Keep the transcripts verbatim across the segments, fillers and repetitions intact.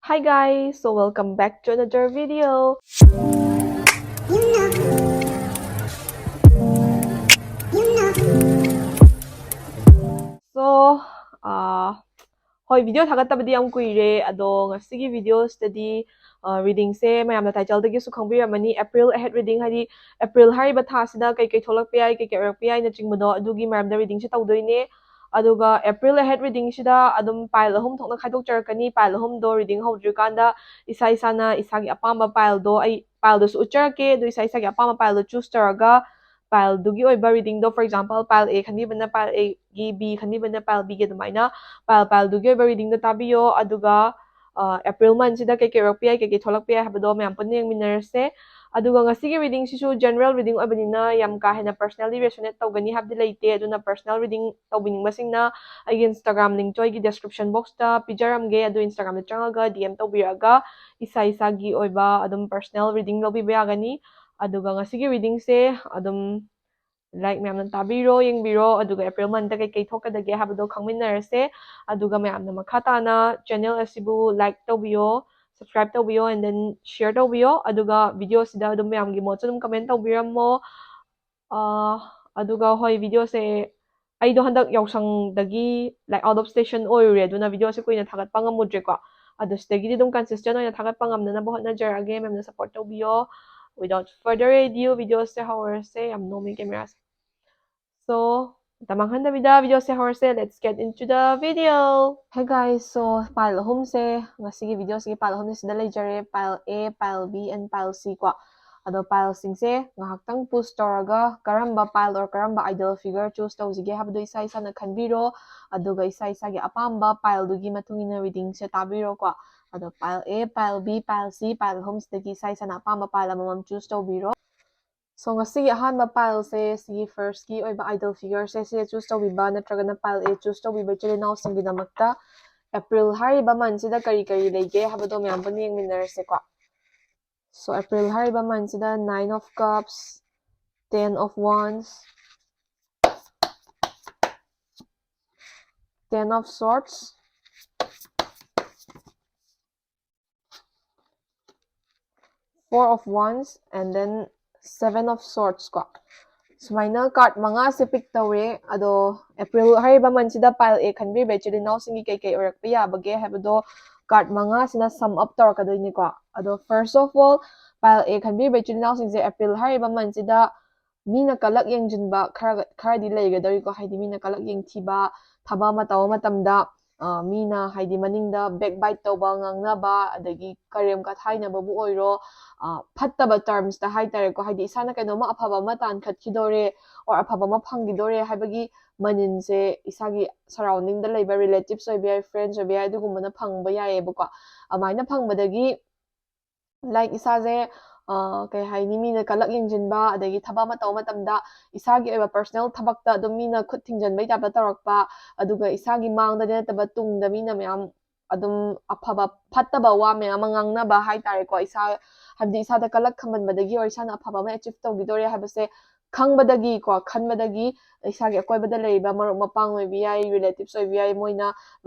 Hi guys, so welcome back to another video. So, uh, ꯍꯣꯏ, video ꯊꯥꯒꯠꯇꯕꯗꯤ ꯌꯥꯝ ꯀꯨꯏꯔꯦ, ꯑꯗꯣ ꯉꯁꯤꯒꯤ videoꯁꯤꯗꯗꯤ readingꯁꯦ ꯃꯌꯥꯝꯅ titleꯗꯒꯤꯁꯨ ꯈꯪꯕꯤꯔꯝꯃꯅꯤ, April ahead reading, ꯍꯥꯏꯗꯤ April ꯍꯥꯏꯔꯤꯕ ꯊꯥꯁꯤꯗ ꯀꯩꯀꯩ ꯊꯣꯛꯂꯛꯄ ꯌꯥꯏ, ꯀꯩꯀꯩ ꯑꯣꯏꯔꯛꯄ ꯌꯥꯏꯅꯆꯤꯡꯕꯗꯣ, ꯑꯗꯨꯒꯤ ꯃꯔꯝꯗ readingꯁꯦ ꯇꯧꯗꯣꯏꯅꯦ꯫ ꯑꯗꯨꯒ April ahead readingꯁꯤꯗ ꯑꯗꯨꯝ pile ꯑꯍꯨꯝ ꯊꯣꯛꯅ ꯈꯥꯏꯗꯣꯛꯆꯔꯛꯀꯅꯤ꯫ Pile ꯑꯍꯨꯝꯗꯣ reading ꯍꯧꯗ꯭ꯔꯤꯀꯥꯟꯗ ꯏꯁꯥ ꯏꯁꯥꯅ ꯏꯁꯥꯒꯤ ꯑꯄꯥꯝꯕ pileꯗꯣ, ꯑꯩ pileꯗꯨꯁꯨ ꯎꯠꯆꯔꯛꯀꯦ, ꯑꯗꯨ ꯏꯁꯥ ꯏꯁꯥꯒꯤ ꯑꯄꯥꯝꯕ pileꯗꯣ choose ꯇꯧꯔꯒ pileꯗꯨꯒꯤ ꯑꯣꯏꯕ readingꯗꯣ, for example, pile A ꯈꯟꯕꯤꯕꯅ pile Aꯒꯤ, B ꯈꯟꯕꯤꯕꯅ pile Bꯒꯤ, ꯑꯗꯨꯃꯥꯏꯅ pile pileꯗꯨꯒꯤ ꯑꯣꯏꯕ readingꯗꯣ ꯇꯥꯕꯤꯌꯣ꯫ ꯑꯗꯨꯒ April monthꯁꯤꯗ ꯀꯩꯀꯩ ꯑꯣꯏꯔꯛꯄ ꯌꯥꯏ, ꯀꯩꯀꯩ ꯊꯣꯛꯂꯛꯄ ꯌꯥꯏ ꯍꯥꯏꯕꯗꯣ ꯃꯌꯥꯝ ꯄꯨꯟꯅ ꯌꯦꯡꯃꯤꯟꯅꯔꯁꯦ꯫ ꯑꯗꯨꯒ ꯉꯁꯤꯒꯤ readingꯁꯤꯁꯨ general reading ꯑꯣꯏꯕꯅꯤꯅ ꯌꯥꯝ ꯀꯥ ꯍꯦꯟꯅ personally resonate ꯇꯧꯒꯅꯤ ꯍꯥꯏꯕꯗꯤ ꯂꯩꯇꯦ꯫ ꯑꯗꯨꯅ personal reading ꯇꯧꯕꯤꯅꯤꯡꯕꯁꯤꯡꯅ ꯑꯩꯒꯤ Instagram linkꯇꯣ ꯑꯩꯒꯤ description boxꯇ ꯄꯤꯖꯔꯝꯒꯦ, ꯑꯗꯨ Instagramꯗ ꯆꯪꯉꯒ DM ꯇꯧꯕꯤꯔꯛꯑꯒ ꯏꯁꯥ ꯏꯁꯥꯒꯤ ꯑꯣꯏꯕ ꯑꯗꯨꯝ personal reading ꯂꯧꯕꯤꯕ ꯌꯥꯒꯅꯤ꯫ ꯑꯗꯨꯒ ꯉꯁꯤꯒꯤ readingꯁꯦ ꯑꯗꯨꯝ like ꯃꯌꯥꯝꯅ ꯇꯥꯕꯤꯔꯣ, ꯌꯦꯡꯕꯤꯔꯣ, ꯑꯗꯨꯒ April monthꯇ ꯀꯩꯀꯩ ꯊꯣꯛꯀꯗꯒꯦ ꯍꯥꯏꯕꯗꯣ ꯈꯪꯃꯤꯟꯅꯔꯁꯦ꯫ ꯑꯗꯨꯒ ꯃꯌꯥꯝꯅ ꯃꯈꯥ ꯇꯥꯅ channel ꯑꯁꯤꯕꯨ like ꯇꯧꯕꯤꯌꯣ, subscribe ꯇꯧꯕꯤꯌꯣ, and then share ꯇꯧꯕꯤꯌꯣ꯫ ꯑꯗꯨꯒ videoꯁꯤꯗ ꯑꯗꯨꯝ ꯃꯌꯥꯝꯒꯤ ꯃꯣꯠꯁꯨ ꯑꯗꯨꯝ comment ꯇꯧꯕꯤꯔꯝꯃꯣ꯫ ꯑꯗꯨꯒ ꯍꯣꯏ, videoꯁꯦ ꯑꯩꯗꯣ ꯍꯟꯗꯛ ꯌꯥꯎꯁꯪꯗꯒꯤ like out of station ꯑꯣꯏꯔꯨꯔꯦ, ꯑꯗꯨꯅ videoꯁꯦ ꯀꯨꯏꯅ ꯊꯥꯒꯠꯄ ꯉꯝꯃꯨꯗ꯭ꯔꯦꯀꯣ꯫ ꯑꯗꯨ ꯁꯤꯗꯒꯤꯗꯤ ꯑꯗꯨꯝ consistent ꯑꯣꯏꯅ ꯊꯥꯒꯠꯄ ꯉꯝꯅꯅꯕ ꯍꯣꯠꯅꯖꯔꯛꯑꯒꯦ, ꯃꯌꯥꯝꯅ support ꯇꯧꯕꯤꯌꯣ꯫ Without further ado, videoꯁꯦ ꯍꯧꯔꯁꯦ꯫ ꯌꯥꯝ ꯅꯣꯝꯃꯤ cameraꯁꯦ꯫ So, ꯃꯇꯝ ꯃꯥꯡꯍꯟꯗꯕꯤꯗ videoꯁꯦ ꯍꯧꯔꯁꯦ꯫ Let's get into the video. Hey guys, so pile ꯑꯍꯨꯝꯁꯦ, ꯉꯁꯤꯒꯤ videoꯁꯤꯒꯤ pile ꯑꯍꯨꯝꯁꯦ ꯁꯤꯗ ꯂꯩꯖꯔꯦ, pile A, pile B and pile C ꯀꯣ꯫ ꯑꯗꯣ pileꯁꯤꯡꯁꯦ ꯉꯥꯏꯍꯥꯛꯇꯪ pause ꯇꯧꯔꯒ ꯀꯔꯝꯕ pile or ꯀꯔꯝꯕ idol figure choose ꯇꯧꯁꯤꯒꯦ ꯍꯥꯏꯕꯗꯣ ꯏꯁꯥ ꯏꯁꯥꯅ ꯈꯟꯕꯤꯔꯣ꯫ ꯑꯗꯨꯒ ꯏꯁꯥ ꯏꯁꯥꯒꯤ ꯑꯄꯥꯝꯕ pileꯗꯨꯒꯤ ꯃꯇꯨꯡ ꯏꯟꯅ readingꯁꯦ ꯇꯥꯕꯤꯔꯣꯀꯣ꯫ ꯑꯗꯣ pile A, pile B, pile C, pile ꯑꯍꯨꯝꯁꯤꯗꯒꯤ ꯏꯁꯥ ꯏꯁꯥꯅ ꯑꯄꯥꯝꯕ pile ꯑꯃꯃꯝ choose ꯇꯧꯕꯤꯔꯣ꯫ So, ꯉꯁꯤꯒꯤ ꯑꯍꯥꯟꯕ pileꯁꯦ, ꯁꯤꯒꯤ firstꯀꯤ ꯑꯣꯏꯕ idol figureꯁꯦ ꯁꯤꯁꯦ choose ꯇꯧꯕꯤꯕ ꯅꯠꯇ꯭ꯔꯒꯅ pile A choose ꯇꯧꯕꯤꯕ ꯏꯆꯤꯜ ꯏꯅꯥꯎꯁꯤꯡꯒꯤꯗꯃꯛꯇ April ꯍꯥꯏꯔꯤꯕ monthꯁꯤꯗ ꯀꯔꯤ ꯀꯔꯤ ꯂꯩꯒꯦ ꯍꯥꯏꯕꯗꯣ ꯃꯌꯥꯝ ꯄꯨꯟꯅ ꯌꯦꯡꯃꯤꯟꯅꯔꯁꯦꯀꯣ꯫ So, April ꯍꯥꯏꯔꯤꯕ monthꯁꯤꯗ Nine of Cups, Ten of Wands, Ten of Swords, Four of Wands, and then Seven of Swords ꯀꯣ꯫ ꯁꯨꯃꯥꯏꯅ card ꯃꯉꯥꯁꯦ pick ꯇꯧꯔꯦ꯫ ꯑꯗꯣ April ꯍꯥꯏꯔꯤꯕ monthꯁꯤꯗ pile A ꯈꯟꯕꯤꯔꯤꯕ ꯏꯆꯤꯜ ꯏꯅꯥꯎꯁꯤꯡꯒꯤ ꯀꯩꯀꯩ ꯑꯣꯏꯔꯛꯄ ꯌꯥꯕꯒꯦ ꯍꯥꯏꯕꯗꯣ card ꯃꯉꯥꯁꯤꯅ sum up ꯇꯧꯔꯛꯀꯗꯣꯏꯅꯤꯀꯣ꯫ ꯑꯗꯣ first of all, pile A ꯈꯟꯕꯤꯔꯤꯕ ꯏꯆꯤꯜ ꯏꯅꯥꯎꯁꯤꯡꯁꯦ April ꯍꯥꯏꯔꯤꯕ monthꯁꯤꯗ ꯃꯤꯅ ꯀꯂꯛ ꯌꯦꯡꯁꯤꯟꯕ ꯈꯔ ꯈꯔꯗꯤ ꯂꯩꯒꯗꯧꯔꯤꯀꯣ꯫ ꯍꯥꯏꯗꯤ ꯃꯤꯅ ꯀꯂꯛ ꯌꯦꯡꯊꯤꯕ, ꯊꯕꯛ ꯑꯃ ꯇꯧꯕ ꯃꯇꯝꯗ ꯃꯤꯅ ꯍꯥꯏꯗꯤ ꯃꯅꯤꯡꯗ backbite ꯇꯧꯕ, ꯉꯥꯡꯅꯕ, ꯑꯗꯒꯤ ꯀꯔꯦꯝ ꯀꯊꯥꯏꯅꯕꯕꯨ ꯑꯣꯏꯔꯣ, ꯐꯠꯇꯕ termsꯇ ꯍꯥꯏꯇꯥꯔꯦꯀꯣ꯫ ꯍꯥꯏꯗꯤ ꯏꯁꯥꯅ ꯀꯩꯅꯣꯝꯃ ꯑꯐꯕ ꯑꯃ ꯇꯥꯟꯈꯠꯈꯤꯗꯣꯔꯦ or ꯑꯐꯕ ꯑꯃ ꯐꯪꯈꯤꯗꯣꯔꯦ ꯍꯥꯏꯕꯒꯤ ꯃꯅꯤꯟꯁꯦ ꯏꯁꯥꯒꯤ surroundingꯗ ꯂꯩꯕ relatives ꯑꯣꯏꯕ ꯌꯥꯏ, friends ꯑꯣꯏꯕ ꯌꯥꯏ, ꯑꯗꯨꯒꯨꯝꯕꯅ ꯐꯪꯕ ꯌꯥꯏꯌꯦꯕꯀꯣ꯫ ꯑꯗꯨꯃꯥꯏꯅ ꯐꯪꯕꯗꯒꯤ like ꯏꯁꯥꯁꯦ ꯀꯩ ꯍꯥꯏꯅꯤ, ꯃꯤꯅ ꯀꯂꯛ ꯌꯦꯡꯁꯤꯟꯕ, ꯑꯗꯒꯤ ꯊꯕꯛ ꯑꯃ ꯇꯧꯕ ꯃꯇꯝꯗ ꯏꯁꯥꯒꯤ ꯑꯣꯏꯕ personal ꯊꯕꯛꯇ ꯑꯗꯨꯝ ꯃꯤꯅ ꯈꯨꯠ ꯊꯤꯡꯖꯤꯟꯕꯩ typeꯇ ꯇꯧꯔꯛꯄ, ꯑꯗꯨꯒ ꯏꯁꯥꯒꯤ ꯃꯥꯡꯗꯗꯤ ꯅꯠꯇꯕ ꯇꯨꯡꯗ ꯃꯤꯅ ꯃꯌꯥꯝ ꯑꯗꯨꯝ ꯑꯐꯕ ꯐꯠꯇꯕ ꯋꯥ ꯃꯌꯥꯝ ꯑꯃ ꯉꯥꯡꯅꯕ ꯍꯥꯏꯇꯥꯔꯦꯀꯣ꯫ ꯏꯁꯥ ꯍꯥꯏꯕꯗꯤ ꯏꯁꯥꯗ ꯀꯂꯛ ꯈꯝꯕꯟꯕꯗꯒꯤ or ꯏꯁꯥꯅ ꯑꯐꯕ ꯑꯃ achieve ꯇꯧꯈꯤꯗꯣꯔꯦ ꯍꯥꯏꯕꯁꯦ ꯈꯪꯕꯗꯒꯤꯀꯣ, ꯈꯟꯕꯗꯒꯤ ꯏꯁꯥꯒꯤ ꯑꯀꯣꯏꯕꯗ ꯂꯩꯔꯤꯕ ꯃꯔꯨꯞ ꯃꯄꯥꯡ ꯑꯣꯏꯕ ꯌꯥꯏ, relatives ꯑꯣꯏꯕ ꯌꯥꯏ, ꯃꯣꯏꯅ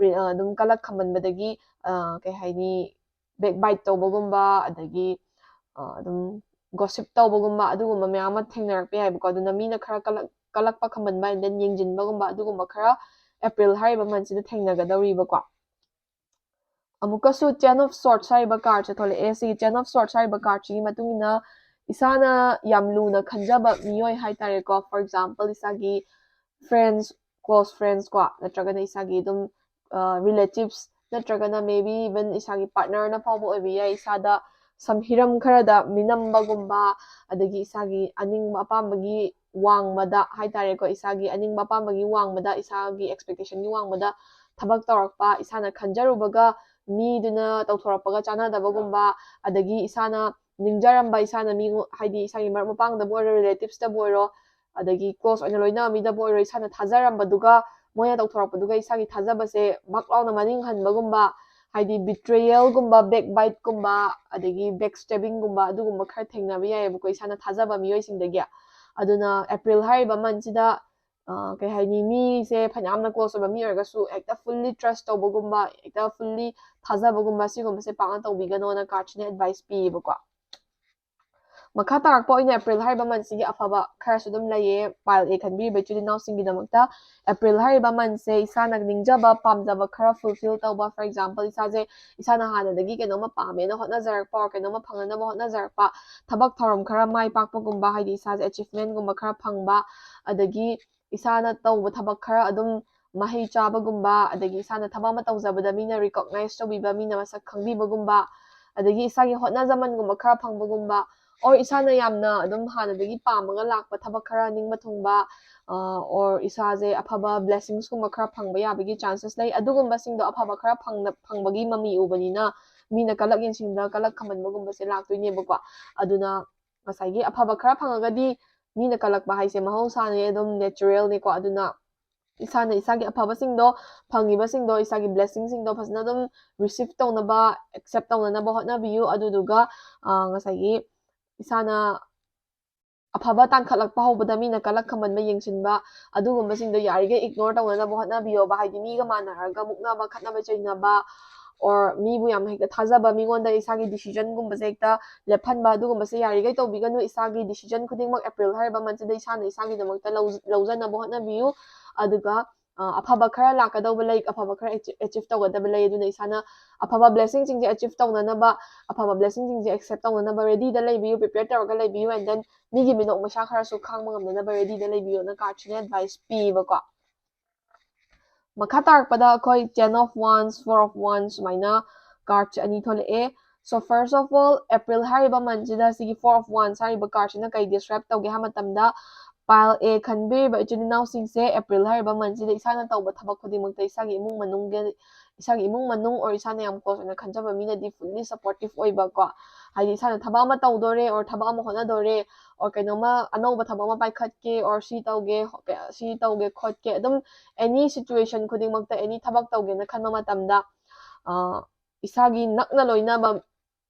ꯑꯗꯨꯝ ꯀꯂꯛ ꯈꯝꯕꯟꯕꯗꯒꯤ ꯀꯩ ꯍꯥꯏꯅꯤ, backbite ꯇꯧꯕꯒꯨꯝꯕ, ꯑꯗꯒꯤ ꯑꯗꯨꯝ gossip ꯇꯧꯕꯒꯨꯝꯕ, ꯑꯗꯨꯒꯨꯝꯕ ꯃꯌꯥꯝ ꯑꯃ ꯊꯦꯡꯅꯔꯛꯄ ꯌꯥꯏꯕꯀꯣ꯫ ꯑꯗꯨꯅ ꯃꯤꯅ ꯈꯔ ꯀꯂꯛ ꯀꯂꯛꯄ ꯈꯝꯕꯟꯕ and then ꯌꯦꯡꯁꯤꯟꯕꯒꯨꯝꯕ, ꯑꯗꯨꯒꯨꯝꯕ ꯈꯔ April ꯍꯥꯏꯔꯤꯕ monthꯁꯤꯗ ꯊꯦꯡꯅꯒꯗꯧꯔꯤꯕꯀꯣ꯫ ꯑꯃꯨꯛꯀꯁꯨ Ten of Swords ꯍꯥꯏꯔꯤꯕ cardꯁꯦ ꯊꯣꯛꯂꯛꯑꯦ꯫ ꯁꯤꯒꯤ Ten of Swords ꯍꯥꯏꯔꯤꯕ cardꯁꯤꯒꯤ ꯃꯇꯨꯡ ꯏꯟꯅ ꯏꯁꯥꯅ ꯌꯥꯝ ꯂꯨꯅ ꯈꯟꯖꯕ ꯃꯤꯑꯣꯏ ꯍꯥꯏꯇꯥꯔꯦꯀꯣ, for example ꯏꯁꯥꯒꯤ friends, close friends ꯀꯣ, ꯅꯠꯇ꯭ꯔꯒꯅ ꯏꯁꯥꯒꯤ ꯑꯗꯨꯝ relatives, ꯅꯠꯇ꯭ꯔꯒꯅ maybe even ꯏꯁꯥꯒꯤ partnerꯅ ꯐꯥꯎꯕ ꯑꯣꯏꯕ ꯌꯥꯏ꯫ ꯏꯁꯥꯗ some ꯍꯤꯔꯝ ꯈꯔꯗ ꯃꯤꯅꯝꯕꯒꯨꯝꯕ, ꯑꯗꯒꯤ ꯏꯁꯥꯒꯤ ꯑꯅꯤꯡꯕ ꯑꯄꯥꯝꯕꯒꯤ ꯋꯥꯡꯃꯗ ꯍꯥꯏꯇꯥꯔꯦꯀꯣ, ꯏꯁꯥꯒꯤ ꯑꯅꯤꯡꯕ ꯑꯄꯥꯝꯕꯒꯤ ꯋꯥꯡꯃꯗ, ꯏꯁꯥꯒꯤ expectationꯒꯤ ꯋꯥꯡꯃꯗ ꯊꯕꯛ ꯇꯧꯔꯛꯄ, ꯏꯁꯥꯅ ꯈꯟꯖꯔꯨꯕꯒ ꯃꯤꯗꯨꯅ ꯇꯧꯊꯣꯔꯛꯄꯒ ꯆꯥꯟꯅꯗꯕꯒꯨꯝꯕ, ꯑꯗꯒꯤ ꯏꯁꯥꯅ ꯅꯤꯡꯖꯔꯝꯕ, ꯏꯁꯥꯅ ꯃꯤ, ꯍꯥꯏꯗꯤ ꯏꯁꯥꯒꯤ ꯃꯔꯨꯞ ꯃꯄꯥꯡꯗꯕꯨ ꯑꯣꯏꯔꯣ, relativesꯇꯕꯨ ꯑꯣꯏꯔꯣ, ꯑꯗꯒꯤ close ꯑꯣꯏꯅ ꯂꯣꯏꯅꯕ ꯃꯤꯗꯕꯨ ꯑꯣꯏꯔꯣ, ꯏꯁꯥꯅ ꯊꯥꯖꯔꯝꯕꯗꯨꯒ ꯃꯣꯏꯅ ꯇꯧꯊꯣꯔꯛꯄꯗꯨꯒ ꯏꯁꯥꯒꯤ ꯊꯥꯖꯕꯁꯦ ꯃꯛ ꯂꯥꯎꯅ ꯃꯅꯤꯡ ꯍꯟꯕꯒꯨꯝꯕ, ꯍꯥꯏꯗꯤ betrayalꯒꯨꯝꯕ, backbiteꯀꯨꯝꯕ, ꯑꯗꯒꯤ backstabbingꯒꯨꯝꯕ, ꯑꯗꯨꯒꯨꯝꯕ ꯈꯔ ꯊꯦꯡꯅꯕ ꯌꯥꯏꯌꯦꯕꯀꯣ, ꯏꯁꯥꯅ ꯊꯥꯖꯕ ꯃꯤꯑꯣꯏꯁꯤꯡꯗꯒꯤ꯫ ꯑꯗꯨꯅ April ꯍꯥꯏꯔꯤꯕ monthꯁꯤꯗ ꯀꯩ ꯍꯥꯏꯅꯤ, ꯃꯤꯁꯦ ꯐꯅꯌꯥꯝꯅ close ꯑꯣꯏꯕ ꯃꯤ ꯑꯣꯏꯔꯒꯁꯨ ꯍꯦꯛꯇ fully trust ꯇꯧꯕꯒꯨꯝꯕ, ꯍꯦꯛꯇ fully ꯊꯥꯖꯕꯒꯨꯝꯕ, ꯁꯤꯒꯨꯝꯕꯁꯦ ꯄꯥꯛꯅ ꯇꯧꯕꯤꯒꯅꯣꯅ cardꯁꯤꯅ advice ꯄꯤꯌꯦꯕꯀꯣ꯫ ꯃꯈꯥ ꯇꯥꯔꯛꯄ ꯑꯣꯏꯅ April ꯍꯥꯏꯔꯤꯕ monthꯁꯤꯒꯤ ꯑꯐꯕ ꯈꯔꯁꯨ ꯑꯗꯨꯝ ꯂꯩꯌꯦ꯫ Pile A ꯈꯟꯕꯤꯔꯤꯕ ꯏꯆꯤꯜ ꯏꯅꯥꯎꯁꯤꯡꯒꯤꯗꯃꯛꯇ April ꯍꯥꯏꯔꯤꯕ monthꯁꯦ ꯏꯁꯥꯅ ꯅꯤꯡꯖꯕ ꯄꯥꯝꯖꯕ ꯈꯔ fulfill ꯇꯧꯕ, for example ꯏꯁꯥꯁꯦ ꯏꯁꯥꯅ ꯍꯥꯟꯅꯗꯒꯤ ꯀꯩꯅꯣꯝꯃ ꯄꯥꯝꯃꯦꯅ ꯍꯣꯠꯅꯖꯔꯛꯄ or ꯀꯩꯅꯣꯝꯃ ꯐꯪꯅꯅꯕ ꯍꯣꯠꯅꯖꯔꯛꯄ ꯊꯕꯛ ꯊꯧꯔꯝ ꯈꯔ ꯃꯥꯏ ꯄꯥꯛꯄꯒꯨꯝꯕ, ꯍꯥꯏꯗꯤ ꯏꯁꯥꯁꯦ achievementꯒꯨꯝꯕ ꯈꯔ ꯐꯪꯕ, ꯑꯗꯒꯤ ꯏꯁꯥꯅ ꯇꯧꯕ ꯊꯕꯛ ꯈꯔ ꯑꯗꯨꯝ ꯃꯍꯩ ꯆꯥꯕꯒꯨꯝꯕ, ꯑꯗꯒꯤ ꯏꯁꯥꯅ ꯊꯕꯛ ꯑꯃ ꯇꯧꯖꯕꯗ ꯃꯤꯅ recognize ꯇꯧꯕꯤꯕ, ꯃꯤꯅ ꯃꯁꯛ ꯈꯪꯕꯤꯕꯒꯨꯝꯕ, ꯑꯗꯒꯤ ꯏꯁꯥꯒꯤ ꯍꯣꯠꯅꯖꯃꯟꯒꯨꯝꯕ ꯈꯔ ꯐꯪꯕꯒꯨꯝꯕ, or ꯏꯁꯥꯅ ꯌꯥꯝꯅ ꯑꯗꯨꯝ ꯍꯥꯟꯅꯗꯒꯤ ꯄꯥꯝꯃꯒ ꯂꯥꯛꯄ ꯊꯕꯛ ꯈꯔ ꯅꯤꯡꯕ ꯊꯨꯡꯕ, ꯑ, or ꯏꯁꯥꯁꯦ ꯑꯐꯕ blessingsꯀꯨꯝꯕ ꯈꯔ ꯐꯪꯕ ꯌꯥꯕꯒꯤ chances ꯂꯩ꯫ ꯑꯗꯨꯒꯨꯝꯕꯁꯤꯡꯗꯣ ꯑꯐꯕ ꯈꯔ ꯐꯪꯅ-, ꯐꯪꯕꯒꯤ ꯃꯃꯤ ꯎꯕꯅꯤꯅ ꯃꯤꯅ ꯀꯂꯛ ꯌꯦꯡꯁꯤꯟꯕ, ꯀꯂꯛ ꯈꯝꯕꯟꯕꯒꯨꯝꯕꯁꯦ ꯂꯥꯛꯇꯣꯏꯅꯦꯕꯀꯣ꯫ ꯑꯗꯨꯅ ꯉꯁꯥꯏꯒꯤ ꯑꯐꯕ ꯈꯔ ꯐꯪꯉꯒꯗꯤ ꯃꯤꯅ ꯀꯂꯛꯄ ꯍꯥꯏꯁꯦ ꯃꯍꯧꯁꯥꯅꯦ, ꯑꯗꯨꯝ naturalꯅꯦꯀꯣ꯫ ꯑꯗꯨꯅ ꯏꯁꯥꯅ ꯏꯁꯥꯒꯤ ꯑꯐꯕꯁꯤꯡꯗꯣ, ꯐꯪꯉꯤꯕꯁꯤꯡꯗꯣ, ꯏꯁꯥꯒꯤ blessingꯁꯤꯡꯗꯣ ꯐꯖꯅ ꯑꯗꯨꯝ receive ꯇꯧꯅꯕ, accept ꯇꯧꯅꯅꯕ ꯍꯣꯠꯅꯕꯤꯌꯨ꯫ ꯑꯗꯨꯗꯨꯒ, ꯑ, ꯉꯁꯥꯏꯒꯤ ꯏꯁꯥꯅ ꯑꯐꯕ ꯇꯥꯟꯈꯠꯂꯛꯄ ꯍꯧꯕꯗ ꯃꯤꯅ ꯀꯂꯛ ꯈꯝꯕꯟꯕ, ꯌꯦꯡꯁꯤꯟꯕ, ꯑꯗꯨꯒꯨꯝꯕꯁꯤꯡꯗꯣ ꯌꯥꯔꯤꯈꯩ ignore ꯇꯧꯅꯅꯕ ꯍꯣꯠꯅꯕꯤꯌꯣꯕ꯫ ꯍꯥꯏꯗꯤ ꯃꯤꯒ ꯃꯥꯟꯅꯔꯒ ꯃꯨꯛꯅꯕ, ꯈꯠꯅꯕ ꯆꯩꯅꯕ, or ꯃꯤꯕꯨ ꯌꯥꯝ ꯍꯦꯛꯇ ꯊꯥꯖꯕ, ꯃꯤꯉꯣꯟꯗ ꯏꯁꯥꯒꯤ decisionꯒꯨꯝꯕꯁꯦ ꯍꯦꯛꯇ ꯂꯦꯞꯍꯟꯕ, ꯑꯗꯨꯒꯨꯝꯕꯁꯦ ꯌꯥꯔꯤꯈꯩ ꯇꯧꯕꯤꯒꯅꯨ꯫ ꯏꯁꯥꯒꯤ decision ꯈꯨꯗꯤꯡꯃꯛ April ꯍꯥꯏꯔꯤꯕ monthꯁꯤꯗ ꯏꯁꯥꯅ ꯏꯁꯥꯒꯤꯗꯃꯛꯇ ꯂꯧ-, ꯂꯧꯖꯅꯕ ꯍꯣꯠꯅꯕꯤꯌꯨ꯫ ꯑꯗꯨꯒ, ꯑ, ꯑꯐꯕ ꯈꯔ ꯂꯥꯛꯀꯗꯧꯕ ꯂꯩ, ꯑꯐꯕ ꯈꯔ achieve, achieve ꯇꯧꯒꯗꯕ ꯂꯩ꯫ ꯑꯗꯨꯅ ꯏꯁꯥꯅ ꯑꯐꯕ blessingꯁꯤꯡꯁꯦ achieve ꯇꯧꯅꯅꯕ, ꯑꯐꯕ blessingꯁꯤꯡꯁꯦ accept ꯇꯧꯅꯅꯕ readyꯗ ꯂꯩꯕꯤꯌꯨ, prepare ꯇꯧꯔꯒ ꯂꯩꯕꯤꯌꯨ, and then ꯃꯤꯒꯤ ꯃꯤꯅꯣꯛ ꯃꯩꯁꯥ ꯈꯔꯁꯨ ꯈꯥꯡꯕ ꯉꯝꯅꯅꯕ readyꯗ ꯂꯩꯕꯤꯌꯨꯅ cardꯁꯤꯅ advice ꯄꯤꯌꯦꯕꯀꯣ꯫ ꯃꯈꯥ ꯇꯥꯔꯛꯄꯗ ꯑꯩꯈꯣꯏ Ten of Wands, Four of Wands ꯁꯨꯃꯥꯏꯅ cardꯁꯦ ꯑꯅꯤ ꯊꯣꯛꯂꯛꯑꯦ꯫ So first of all, April ꯍꯥꯏꯔꯤꯕ monthꯁꯤꯗ ꯁꯤꯒꯤ Four of Wands ꯍꯥꯏꯔꯤꯕ cardꯁꯤꯅ ꯀꯩ describe ꯇꯧꯒꯦ ꯍꯥꯏꯕ ꯃꯇꯝꯗ, Pile A ꯈꯟꯕꯤꯔꯤꯕ ꯏꯆꯤꯜ ꯏꯅꯥꯎꯁꯤꯡꯁꯦ April ꯍꯥꯏꯔꯤꯕ monthꯁꯤꯗ ꯏꯁꯥꯅ ꯇꯧꯕ ꯊꯕꯛ ꯈꯨꯗꯤꯡꯃꯛꯇ ꯏꯁꯥꯒꯤ ꯏꯃꯨꯡ ꯃꯅꯨꯡꯒꯤ, ꯏꯁꯥꯒꯤ ꯏꯃꯨꯡ ꯃꯅꯨꯡ or ꯏꯁꯥꯅ ꯌꯥꯝ close ꯑꯣꯏꯅ ꯈꯟꯖꯕ ꯃꯤꯅꯗꯤ fully supportive ꯑꯣꯏꯕꯀꯣ꯫ ꯍꯥꯏꯗꯤ ꯏꯁꯥꯅ ꯊꯕꯛ ꯑꯃ ꯇꯧꯗꯣꯔꯦ or ꯊꯕꯛ ꯑꯃ ꯍꯣꯠꯅꯗꯣꯔꯦ or ꯀꯩꯅꯣꯝꯃ ꯑꯅꯧꯕ ꯊꯕꯛ ꯑꯃ ꯄꯥꯏꯈꯠꯀꯦ or ꯁꯤ ꯇꯧꯒꯦ, ꯁꯤ ꯇꯧꯒꯦ ꯈꯣꯠꯀꯦ, ꯑꯗꯨꯝ any situation ꯈꯨꯗꯤꯡꯃꯛꯇ, any ꯊꯕꯛ ꯇꯧꯒꯦꯅ ꯈꯟꯕ ꯃꯇꯝꯗ, ꯑ, ꯏꯁꯥꯒꯤ ꯅꯛꯅ ꯂꯣꯏꯅꯕ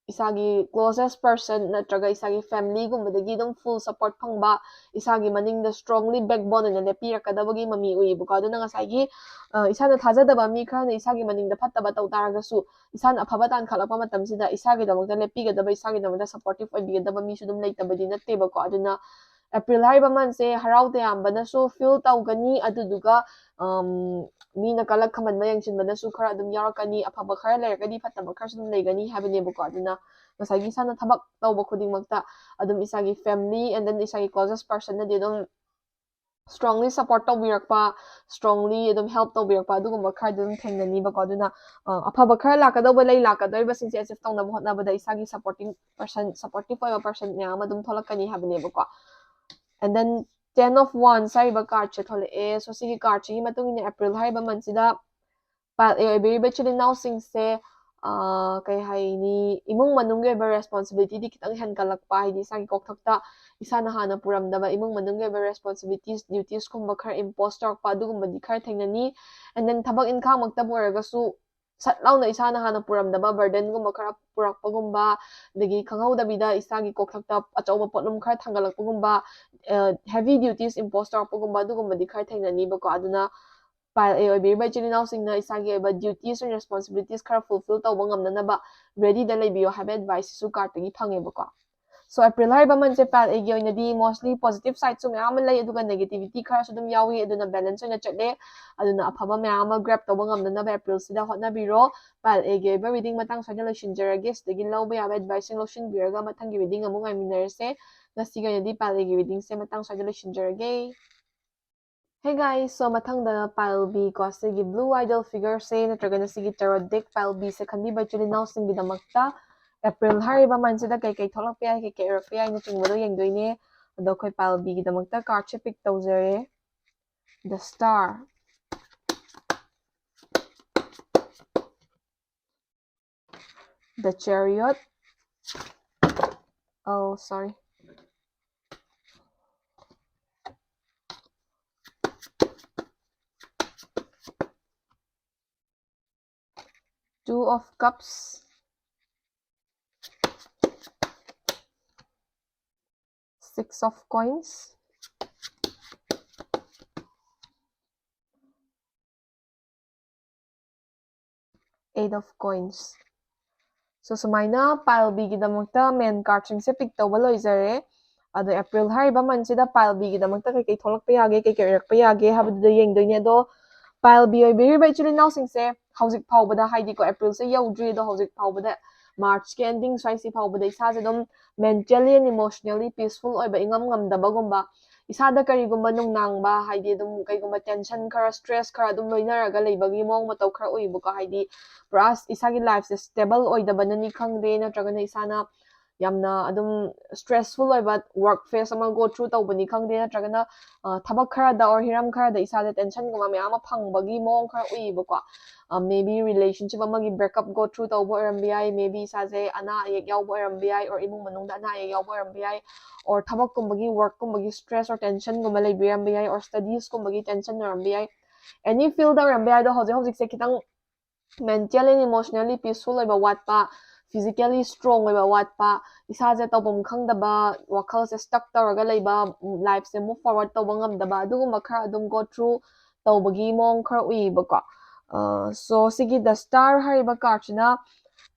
ꯏꯁꯥꯒꯤ closest person ꯅꯠꯇ꯭ꯔꯒ ꯏꯁꯥꯒꯤ family ꯒꯨꯝꯕꯗꯒꯤ ꯑꯗꯨꯝ full support ꯐꯪꯕ, ꯏꯁꯥꯒꯤ ꯃꯅꯤꯡꯗ strongly backbone ꯑꯣꯏꯅ ꯂꯦꯞꯄꯤꯔꯛꯀꯗꯕꯒꯤ ꯃꯃꯤ ꯎꯏꯌꯦꯕꯀꯣ꯫ ꯑꯗꯨꯅ ꯉꯁꯥꯏꯒꯤ, ꯑ, ꯏꯁꯥꯅ ꯊꯥꯖꯗꯕ ꯃꯤ ꯈꯔꯅ ꯏꯁꯥꯒꯤ ꯃꯅꯤꯡꯗ ꯐꯠꯇꯕ ꯇꯧ ꯇꯥꯔꯒꯁꯨ, ꯏꯁꯥꯅ ꯑꯐꯕ ꯇꯥꯟꯈꯠꯂꯛꯄ ꯃꯇꯝꯁꯤꯗ ꯏꯁꯥꯒꯤꯗꯃꯛꯇ ꯂꯦꯞꯄꯤꯒꯗꯕ, ꯏꯁꯥꯒꯤꯗꯃꯛꯇ supportive ꯑꯣꯏꯕꯤꯒꯗꯕ ꯃꯤꯁꯨ ꯑꯗꯨꯝ ꯂꯩꯇꯕꯗꯤ ꯅꯠꯇꯦꯕꯀꯣ꯫ ꯑꯗꯨꯅ April ꯍꯥꯏꯔꯤꯕ month ꯁꯦ ꯍꯔꯥꯎ ꯇꯌꯥꯝꯕꯅꯁꯨ feel ꯇꯧꯒꯅꯤ, ꯑꯗꯨꯗꯨꯒ, ꯑꯝ, ꯃꯤꯅ ꯀꯂꯛ ꯈꯝꯕꯟꯕ ꯌꯦꯡꯁꯤꯟꯕꯅꯁꯨ ꯈꯔ ꯑꯗꯨꯝ ꯌꯥꯎꯔꯛꯀꯅꯤ, ꯑꯐꯕ ꯈꯔ ꯂꯩꯔꯒꯗꯤ ꯐꯠꯇꯕ ꯈꯔꯁꯨ ꯑꯗꯨꯝ ꯂꯩꯒꯅꯤ ꯍꯥꯏꯕꯅꯦꯕꯀꯣ꯫ ꯑꯗꯨꯅ ꯉꯁꯥꯏꯒꯤ ꯏꯁꯥꯅ ꯊꯕꯛ ꯇꯧꯕ ꯈꯨꯗꯤꯡꯃꯛꯇ ꯑꯗꯨꯝ ꯏꯁꯥꯒꯤ family and then ꯏꯁꯥꯒꯤ closest person ꯅꯗꯤ ꯑꯗꯨꯝ strongly support ꯇꯧꯕꯤꯔꯛꯄ, strongly ꯑꯗꯨꯝ help ꯇꯧꯕꯤꯔꯛꯄ, ꯑꯗꯨꯒꯨꯝꯕ ꯈꯔꯗꯤ ꯑꯗꯨꯝ ꯊꯦꯡꯅꯅꯤꯕꯀꯣ꯫ ꯑꯗꯨꯅ, ꯑ, ꯑꯐꯕ ꯈꯔ ꯂꯥꯛꯀꯗꯧꯕ ꯂꯩ, ꯂꯥꯛꯀꯗꯧꯔꯤꯕꯁꯤꯡꯁꯦ achieve ꯇꯧꯅꯕ ꯍꯣꯠꯅꯕꯗ ꯏꯁꯥꯒꯤ supporting person, supportive ꯑꯣꯏꯕ person ꯃꯌꯥꯝ ꯑꯃ ꯑꯗꯨꯝ ꯊꯣꯛꯂꯛꯀꯅꯤ ꯍꯥꯏꯕꯅꯦꯕꯀꯣ꯫ And then Ten of Wands ꯍꯥꯏꯔꯤꯕ card ꯁꯦ ꯊꯣꯛꯂꯛꯑꯦ꯫ So ꯁꯤꯒꯤ card ꯁꯤꯒꯤ ꯃꯇꯨꯡ ꯏꯟꯅ April ꯍꯥꯏꯔꯤꯕ month ꯁꯤꯗ pile A ꯑꯣꯏꯕꯤꯔꯤꯕ ꯏꯆꯤꯜ ꯏꯅꯥꯎꯁꯤꯡꯁꯦ, ꯑ, ꯀꯩ ꯍꯥꯏꯅꯤ, ꯏꯃꯨꯡ ꯃꯅꯨꯡꯒꯤ ꯑꯣꯏꯕ responsibility ꯗꯤ ꯈꯤꯇꯪ ꯍꯦꯟꯒꯠꯂꯛꯄ, ꯍꯥꯏꯗꯤ ꯏꯁꯥꯒꯤ ꯀꯣꯛꯊꯛꯇ ꯏꯁꯥꯅ ꯍꯥꯟꯅ ꯄꯨꯔꯝꯗꯕ ꯏꯃꯨꯡ ꯃꯅꯨꯡꯒꯤ ꯑꯣꯏꯕ responsibilities, duties ꯀꯨꯝꯕ ꯈꯔ impose ꯇꯧꯔꯛꯄ, ꯑꯗꯨꯒꯨꯝꯕꯗꯤ ꯈꯔ ꯊꯦꯡꯅꯅꯤ꯫ And then ꯊꯕꯛ ꯏꯪꯈꯥꯡꯃꯛꯇꯕꯨ ꯑꯣꯏꯔꯒꯁꯨ ꯁꯠ ꯂꯥꯎꯅ ꯏꯁꯥꯅ ꯍꯥꯟꯅ ꯄꯨꯔꯝꯗꯕ burden ꯒꯨꯝꯕ ꯈꯔ ꯄꯨꯔꯛꯄꯒꯨꯝꯕ, ꯑꯗꯒꯤ ꯈꯪꯍꯧꯗꯕꯤꯗ ꯏꯁꯥꯒꯤ ꯀꯣꯛꯊꯛꯇ ꯑꯆꯧꯕ ꯄꯣꯠꯂꯨꯝ ꯈꯔ ꯊꯥꯡꯒꯠꯂꯛꯄꯒꯨꯝꯕ, ꯑ, heavy duties impose ꯇꯧꯔꯛꯄꯒꯨꯝꯕ, ꯑꯗꯨꯒꯨꯝꯕꯗꯤ ꯈꯔ ꯊꯦꯡꯅꯅꯤꯕꯀꯣ꯫ ꯑꯗꯨꯅ pile A ꯑꯣꯏꯕꯤꯔꯤꯕ ꯏꯆꯤꯜ ꯏꯅꯥꯎꯁꯤꯡꯅ ꯏꯁꯥꯒꯤ ꯑꯣꯏꯕ duties and responsibilities ꯈꯔ fulfill ꯇꯧꯕ ꯉꯝꯅꯅꯕ ready ꯗ ꯂꯩꯕꯤꯌꯣ ꯍꯥꯏꯕ advice ꯁꯤꯁꯨ card ꯇꯒꯤ ꯐꯪꯉꯦꯕꯀꯣ꯫ So April ꯍꯥꯏꯔꯤꯕ month ꯁꯦ pile A ꯒꯤ ꯑꯣꯏꯅꯗꯤ mostly positive side ꯁꯨ ꯃꯌꯥꯝ ꯑꯃ ꯂꯩ, ꯑꯗꯨꯒ negativity ꯈꯔꯁꯨ ꯑꯗꯨꯝ ꯌꯥꯎꯏ, ꯑꯗꯨꯅ balance ꯑꯣꯏꯅ ꯆꯠꯂꯦ꯫ ꯑꯗꯨꯅ ꯑꯐꯕ ꯃꯌꯥꯝ ꯑꯃ grab ꯇꯧꯕ ꯉꯝꯅꯅꯕ April ꯁꯤꯗ ꯍꯣꯠꯅꯕꯤꯔꯣ꯫ Pile A ꯒꯤ ꯑꯣꯏꯕ reading ꯃꯇꯥꯡ ꯁ꯭ꯋꯥꯏꯗ ꯂꯣꯏꯁꯤꯟꯖꯔꯒꯦ꯫ ꯁꯤꯗꯒꯤ ꯂꯧꯕ ꯌꯥꯕ advice ꯁꯤꯡ ꯂꯧꯁꯤꯟꯕꯤꯔꯒ ꯃꯊꯪꯒꯤ reading ꯑꯃꯨꯛ ꯉꯥꯏꯃꯤꯟꯅꯔꯁꯦ꯫ ꯉꯁꯤꯒꯤ ꯑꯣꯏꯅꯗꯤ pile A ꯒꯤ reading ꯁꯦ ꯃꯇꯥꯡ ꯁ꯭ꯋꯥꯏꯗ ꯂꯣꯏꯁꯤꯟꯖꯔꯒꯦ꯫ Hey guys, so ꯃꯊꯪꯗ pile B ꯀꯣ, ꯁꯤꯒꯤ blue idol figure ꯁꯦ ꯅꯠꯇ꯭ꯔꯒꯅ ꯁꯤꯒꯤ tarot deck pile B ꯁꯦ ꯈꯟꯕꯤꯕ ꯏꯆꯤꯜ ꯏꯅꯥꯎꯁꯤꯡꯒꯤꯗꯃꯛꯇ April ꯍꯥꯏꯔꯤꯕ month ꯁꯤꯗ ꯀꯩꯀꯩ ꯊꯣꯛꯂꯛꯄ ꯌꯥꯏ, ꯀꯩꯀꯩ ꯑꯣꯏꯔꯛꯄ ꯌꯥꯏꯅꯆꯤꯡꯕꯗꯣ ꯌꯦꯡꯗꯣꯏꯅꯦ꯫ ꯑꯗꯣ ꯑꯩꯈꯣꯏ pile B ꯒꯤꯗꯃꯛꯇ card say pick ꯇꯧꯖꯔꯦ꯫ The Star, The Chariot, oh, sorry, Two of Cups, Six of Coins, Eight of Coins. So ꯁꯨꯃꯥꯏꯅ pile Bꯒꯤꯗꯃꯛꯇ main cardꯁꯤꯡꯁꯦ pick ꯇꯧꯕ ꯂꯣꯏꯖꯔꯦ꯫ ꯑꯗꯣ April ꯍꯥꯏꯔꯤꯕ monthꯁꯤꯗ pile Bꯒꯤꯗꯃꯛꯇ ꯀꯩꯀꯩ ꯊꯣꯛꯂꯛꯄ ꯌꯥꯒꯦ, ꯀꯩꯀꯩ ꯑꯣꯏꯔꯛꯄ ꯌꯥꯒꯦ ꯍꯥꯏꯕꯗꯨꯗ ꯌꯦꯡꯗꯣꯏꯅꯦ꯫ ꯑꯗꯣ pile B ꯑꯣꯏꯕꯤꯔꯤꯕ ꯏꯆꯤꯜ ꯏꯅꯥꯎꯁꯤꯡꯁꯦ ꯍꯧꯖꯤꯛ ꯐꯥꯎꯕꯗ, ꯍꯥꯏꯗꯤꯀꯣ, Aprilꯁꯦ ꯌꯧꯗ꯭ꯔꯤ, ꯑꯗꯣ ꯍꯧꯖꯤꯛ ꯐꯥꯎꯕꯗ, Marchꯀꯤ ending ꯁ꯭ꯋꯥꯏꯁꯤ ꯐꯥꯎꯕꯗ ꯏꯁꯥꯁꯦ ꯑꯗꯨꯝ mentally and emotionally peaceful ꯑꯣꯏꯕ, ꯏꯉꯝ ꯉꯝꯗꯕꯒꯨꯝꯕ, ꯏꯁꯥꯗ ꯀꯔꯤꯒꯨꯝꯕ ꯅꯨꯡꯅꯥꯡꯕ, ꯍꯥꯏꯗꯤ ꯑꯗꯨꯝ ꯀꯩꯒꯨꯝꯕ tension ꯈꯔ, stress ꯈꯔ ꯑꯗꯨꯝ ꯂꯣꯏꯅꯔꯒ ꯂꯩꯕꯒꯤ ꯃꯑꯣꯡ ꯃꯇꯧ ꯈꯔ ꯎꯏꯕꯀꯣ꯫ ꯍꯥꯏꯗꯤ ꯄꯨꯔꯥ ꯏꯁꯥꯒꯤ lifeꯁꯦ stable ꯑꯣꯏꯗꯕꯅꯅꯤ ꯈꯪꯗꯦ, ꯅꯠꯇ꯭ꯔꯒꯅ ꯏꯁꯥꯅ ꯌꯥꯝꯅ ꯑꯗꯨꯝ stressful ꯑꯣꯏꯕ work phase ꯑꯃ go through ꯇꯧꯕꯅꯤ ꯈꯪꯗꯦ, ꯅꯠꯇ꯭ꯔꯒꯅ, ꯑ, ꯊꯕꯛ ꯈꯔꯗ or ꯍꯤꯔꯝ ꯈꯔꯗ ꯏꯁꯥꯗ tensionꯒꯨꯝꯕ ꯃꯌꯥꯝ ꯑꯃ ꯐꯪꯕꯒꯤ ꯃꯑꯣꯡ ꯈꯔ ꯎꯏꯌꯦꯕꯀꯣ꯫ ꯑ, maybe relationship ꯑꯃꯒꯤ breakup go through ꯇꯧꯕ ꯑꯣꯏꯔꯝꯕ ꯌꯥꯏ, maybe ꯏꯁꯥꯁꯦ ꯑꯅꯥ ꯑꯌꯦꯛ ꯌꯥꯎꯕ ꯑꯣꯏꯔꯝꯕ ꯌꯥꯏ, or ꯏꯃꯨꯡ ꯃꯅꯨꯡꯗ ꯑꯅꯥ ꯑꯌꯦꯛ ꯌꯥꯎꯕ ꯑꯣꯏꯔꯝꯕ ꯌꯥꯏ, or ꯊꯕꯛꯀꯨꯝꯕꯒꯤ, workꯀꯨꯝꯕꯒꯤ stress or tensionꯒꯨꯝꯕ ꯂꯩꯕꯤꯔꯝꯕ ꯌꯥꯏ, or studiesꯀꯨꯝꯕꯒꯤ tension ꯑꯣꯏꯔꯝꯕ ꯌꯥꯏ, any fieldꯗ ꯑꯣꯏꯔꯝꯕ ꯌꯥꯏ꯫ ꯑꯗꯣ ꯍꯧꯖꯤꯛ ꯍꯧꯖꯤꯛꯁꯦ ꯈꯤꯇꯪ mentally and emotionally peaceful ꯑꯣꯏꯕ ꯋꯥꯠꯄ, physically strong ꯑꯣꯏꯕ ꯋꯥꯠꯄ, ꯏꯁꯥꯁꯦ ꯇꯧꯐꯝ ꯈꯪꯗꯕ, ꯋꯥꯈꯜꯁꯦ stuck ꯇꯧꯔꯒ ꯂꯩꯕ, lifeꯁꯦ move forward ꯇꯧꯕ ꯉꯝꯗꯕ, ꯑꯗꯨꯒꯨꯝꯕ ꯈꯔ ꯑꯗꯨꯝ go through ꯇꯧꯕꯒꯤ ꯃꯑꯣꯡ ꯈꯔ ꯎꯏꯌꯦꯕꯀꯣ꯫ ꯑ, so ꯁꯤꯒꯤ The Star ꯍꯥꯏꯔꯤꯕ cardꯁꯤꯅ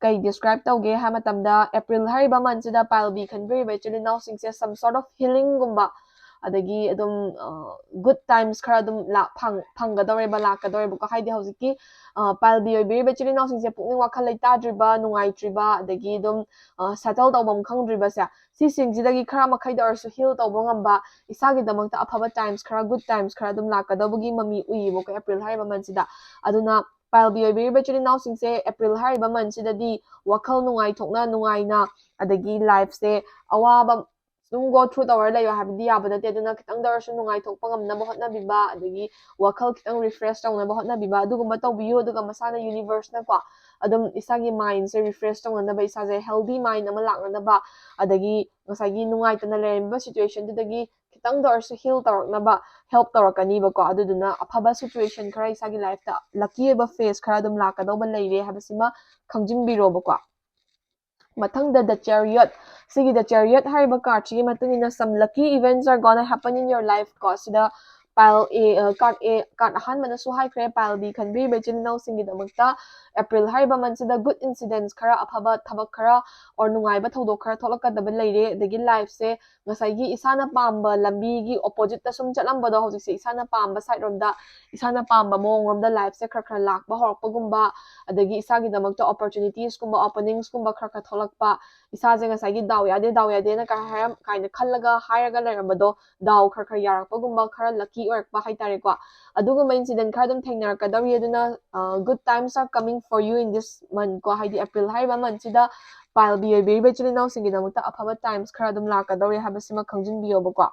ꯀꯩ describe ꯇꯧꯒꯦ ꯍꯥꯏꯕ ꯃꯇꯝꯗ, April ꯍꯥꯏꯔꯤꯕ monthꯁꯤꯗ pile B ꯈꯟꯕꯤꯔꯤꯕ ꯏꯆꯤꯜ ꯏꯅꯥꯎꯁꯤꯡꯁꯦ some sort of healingꯒꯨꯝꯕ, ꯑꯗꯒꯤ ꯑꯗꯨꯝ, ꯑ, good times ꯈꯔ ꯑꯗꯨꯝ ꯂꯥꯛ-, ꯐꯪ-, ꯐꯪꯒꯗꯧꯔꯦꯕ, ꯂꯥꯛꯀꯗꯧꯔꯦꯕꯀꯣ꯫ ꯍꯥꯏꯗꯤ ꯍꯧꯖꯤꯛꯀꯤ, ꯑ, pile B ꯑꯣꯏꯕꯤꯔꯤꯕ ꯏꯆꯤꯜ ꯏꯅꯥꯎꯁꯤꯡꯁꯦ ꯄꯨꯛꯅꯤꯡ ꯋꯥꯈꯜ ꯂꯩꯇꯥꯗ꯭ꯔꯤꯕ, ꯅꯨꯡꯉꯥꯏꯇ꯭ꯔꯤꯕ, ꯑꯗꯒꯤ ꯑꯗꯨꯝ, ꯑ, settle ꯇꯧꯐꯝ ꯈꯪꯗ꯭ꯔꯤꯕꯁꯦ, ꯁꯤꯁꯤꯡꯁꯤꯗꯒꯤ ꯈꯔ ꯃꯈꯩꯗ ꯑꯣꯏꯔꯁꯨ heal ꯇꯧꯕ ꯉꯝꯕ, ꯏꯁꯥꯒꯤꯗꯃꯛꯇ ꯑꯐꯕ times ꯈꯔ, good times ꯈꯔ ꯑꯗꯨꯝ ꯂꯥꯛꯀꯗꯧꯕꯒꯤ ꯃꯃꯤ ꯎꯏꯌꯦꯕꯀꯣ April ꯍꯥꯏꯔꯤꯕ monthꯁꯤꯗ꯫ ꯑꯗꯨꯅ pile B ꯑꯣꯏꯕꯤꯔꯤꯕ ꯏꯆꯤꯜ ꯏꯅꯥꯎꯁꯤꯡꯁꯦ April ꯍꯥꯏꯔꯤꯕ monthꯁꯤꯗꯗꯤ ꯋꯥꯈꯜ ꯅꯨꯡꯉꯥꯏꯊꯣꯛꯅ, ꯅꯨꯡꯉꯥꯏꯅ, ꯑꯗꯒꯤ lifeꯁꯦ ꯑꯋꯥꯕ ꯑꯗꯨꯝ go through ꯇꯧꯔ ꯂꯩꯌꯣ ꯍꯥꯏꯕꯗꯤ ꯌꯥꯕ ꯅꯠꯇꯦ꯫ ꯑꯗꯨꯅ ꯈꯤꯇꯪꯗ ꯑꯣꯏꯔꯁꯨ ꯅꯨꯡꯉꯥꯏꯊꯣꯛꯄ ꯉꯝꯅꯕ ꯍꯣꯠꯅꯕꯤꯕ, ꯑꯗꯒꯤ ꯋꯥꯈꯜ ꯈꯤꯇꯪ refresh ꯇꯧꯅꯕ ꯍꯣꯠꯅꯕꯤꯕ, ꯑꯗꯨꯒꯨꯝꯕ ꯇꯧꯕꯤꯌꯨ꯫ ꯑꯗꯨꯒ ꯃꯁꯥꯅ universeꯅꯀꯣ ꯑꯗꯨꯝ ꯏꯁꯥꯒꯤ mindꯁꯦ refresh ꯇꯧꯅꯅꯕ, ꯏꯁꯥꯁꯦ healthy mind ꯑꯃ ꯂꯥꯛꯅꯅꯕ, ꯑꯗꯒꯤ ꯉꯁꯥꯏꯒꯤ ꯅꯨꯡꯉꯥꯏꯇꯅ ꯂꯩꯔꯝꯃꯤꯕ situationꯗꯨꯗꯒꯤ ꯈꯤꯇꯪꯗ ꯑꯣꯏꯔꯁꯨ heal ꯇꯧꯔꯛꯅꯕ help ꯇꯧꯔꯛꯀꯅꯤꯕꯀꯣ꯫ ꯑꯗꯨꯗꯨꯅ ꯑꯐꯕ situation ꯈꯔ ꯏꯁꯥꯒꯤ lifeꯇ lucky ꯑꯣꯏꯕ phase ꯈꯔ ꯑꯗꯨꯝ ꯂꯥꯛꯀꯗꯧꯕ ꯂꯩꯔꯦ ꯍꯥꯏꯕꯁꯤꯃ ꯈꯪꯖꯤꯟꯕꯤꯔꯣꯕꯀꯣ꯫ ꯃꯊꯪꯗ The Chariot꯫ ꯁꯤꯒꯤ The Chariot ꯍꯥꯏꯔꯤꯕ card ꯁꯤꯒꯤ ꯃꯇꯨꯡ ꯏꯟꯅ some lucky events are gonna happen in your life ꯀꯣ꯫ ꯁꯤꯗ pile A, card A, card ꯑꯍꯥꯟꯕꯅꯁꯨ ꯍꯥꯏꯈ꯭ꯔꯦ, pile B ꯈꯟꯕꯤꯔꯤꯕ ꯏꯆꯤꯜ ꯏꯅꯥꯎꯁꯤꯡꯒꯤꯗꯃꯛꯇ April ꯍꯥꯏꯔꯤꯕ month ꯁꯤꯗ good incidents ꯈꯔ, ꯑꯐꯕ ꯊꯕꯛ ꯈꯔ or ꯅꯨꯡꯉꯥꯏꯕ ꯊꯧꯗꯣꯛ ꯈꯔ ꯊꯣꯛꯂꯛꯀꯗꯕ ꯂꯩꯔꯦ꯫ ꯑꯗꯒꯤ life ꯁꯦ ꯉꯁꯥꯏꯒꯤ ꯏꯁꯥꯅ ꯄꯥꯝꯕ ꯂꯝꯕꯤꯒꯤ opposite ꯇ ꯁꯨꯝ ꯆꯠꯂꯝꯕꯗꯣ ꯍꯧꯖꯤꯛꯁꯦ ꯏꯁꯥꯅ ꯄꯥꯝꯕ side ꯔꯣꯝꯗ, ꯏꯁꯥꯅ ꯄꯥꯝꯕ ꯃꯑꯣꯡ ꯔꯣꯝꯗ life ꯁꯦ ꯈꯔ ꯈꯔ ꯂꯥꯛꯄ ꯍꯧꯔꯛꯄꯒꯨꯝꯕ, ꯑꯗꯒꯤ ꯏꯁꯥꯒꯤꯗꯃꯛꯇ opportunities ꯀꯨꯝꯕ, openings ꯀꯨꯝꯕ ꯈꯔ ꯈꯔ ꯊꯣꯛꯂꯛꯄ, ꯏꯁꯥꯁꯦ ꯉꯁꯥꯏꯒꯤ ꯗꯥꯎ ꯌꯥꯗꯦ, ꯗꯥꯎ ꯌꯥꯗꯦꯅ ꯀꯥꯏ ꯍꯥꯏꯔꯝ-, ꯀꯥꯏꯅ ꯈꯜꯂꯒ ꯍꯥꯏꯔꯒ ꯂꯩꯔꯝꯕꯗꯣ ꯗꯥꯎ ꯈꯔ ꯈꯔ ꯌꯥꯔꯛꯄꯒꯨꯝꯕ, ꯈꯔ lucky ꯑꯣꯏꯔꯛꯄ ꯍꯥꯏꯇꯥꯔꯦꯀꯣ꯫ ꯑꯗꯨꯒꯨꯝꯕ incident ꯈꯔ ꯑꯗꯨꯝ ꯊꯦꯡꯅꯔꯛꯀꯗꯧꯔꯤ꯫ ꯑꯗꯨꯅ, ꯑ, good times are coming for you in this month ꯀꯣ, ꯍꯥꯏꯗꯤ April ꯍꯥꯏꯔꯤꯕ month ꯁꯤꯗ pile B ꯑꯣꯏꯕꯤꯔꯤꯕ ꯏꯆꯤꯜ ꯏꯅꯥꯎꯁꯤꯡꯒꯤꯗꯃꯛꯇ ꯑꯐꯕ times ꯈꯔ ꯑꯗꯨꯝ ꯂꯥꯛꯀꯗꯧꯔꯤ ꯍꯥꯏꯕꯁꯤꯃ ꯈꯪꯖꯤꯟꯕꯤꯌꯣꯕꯀꯣ꯫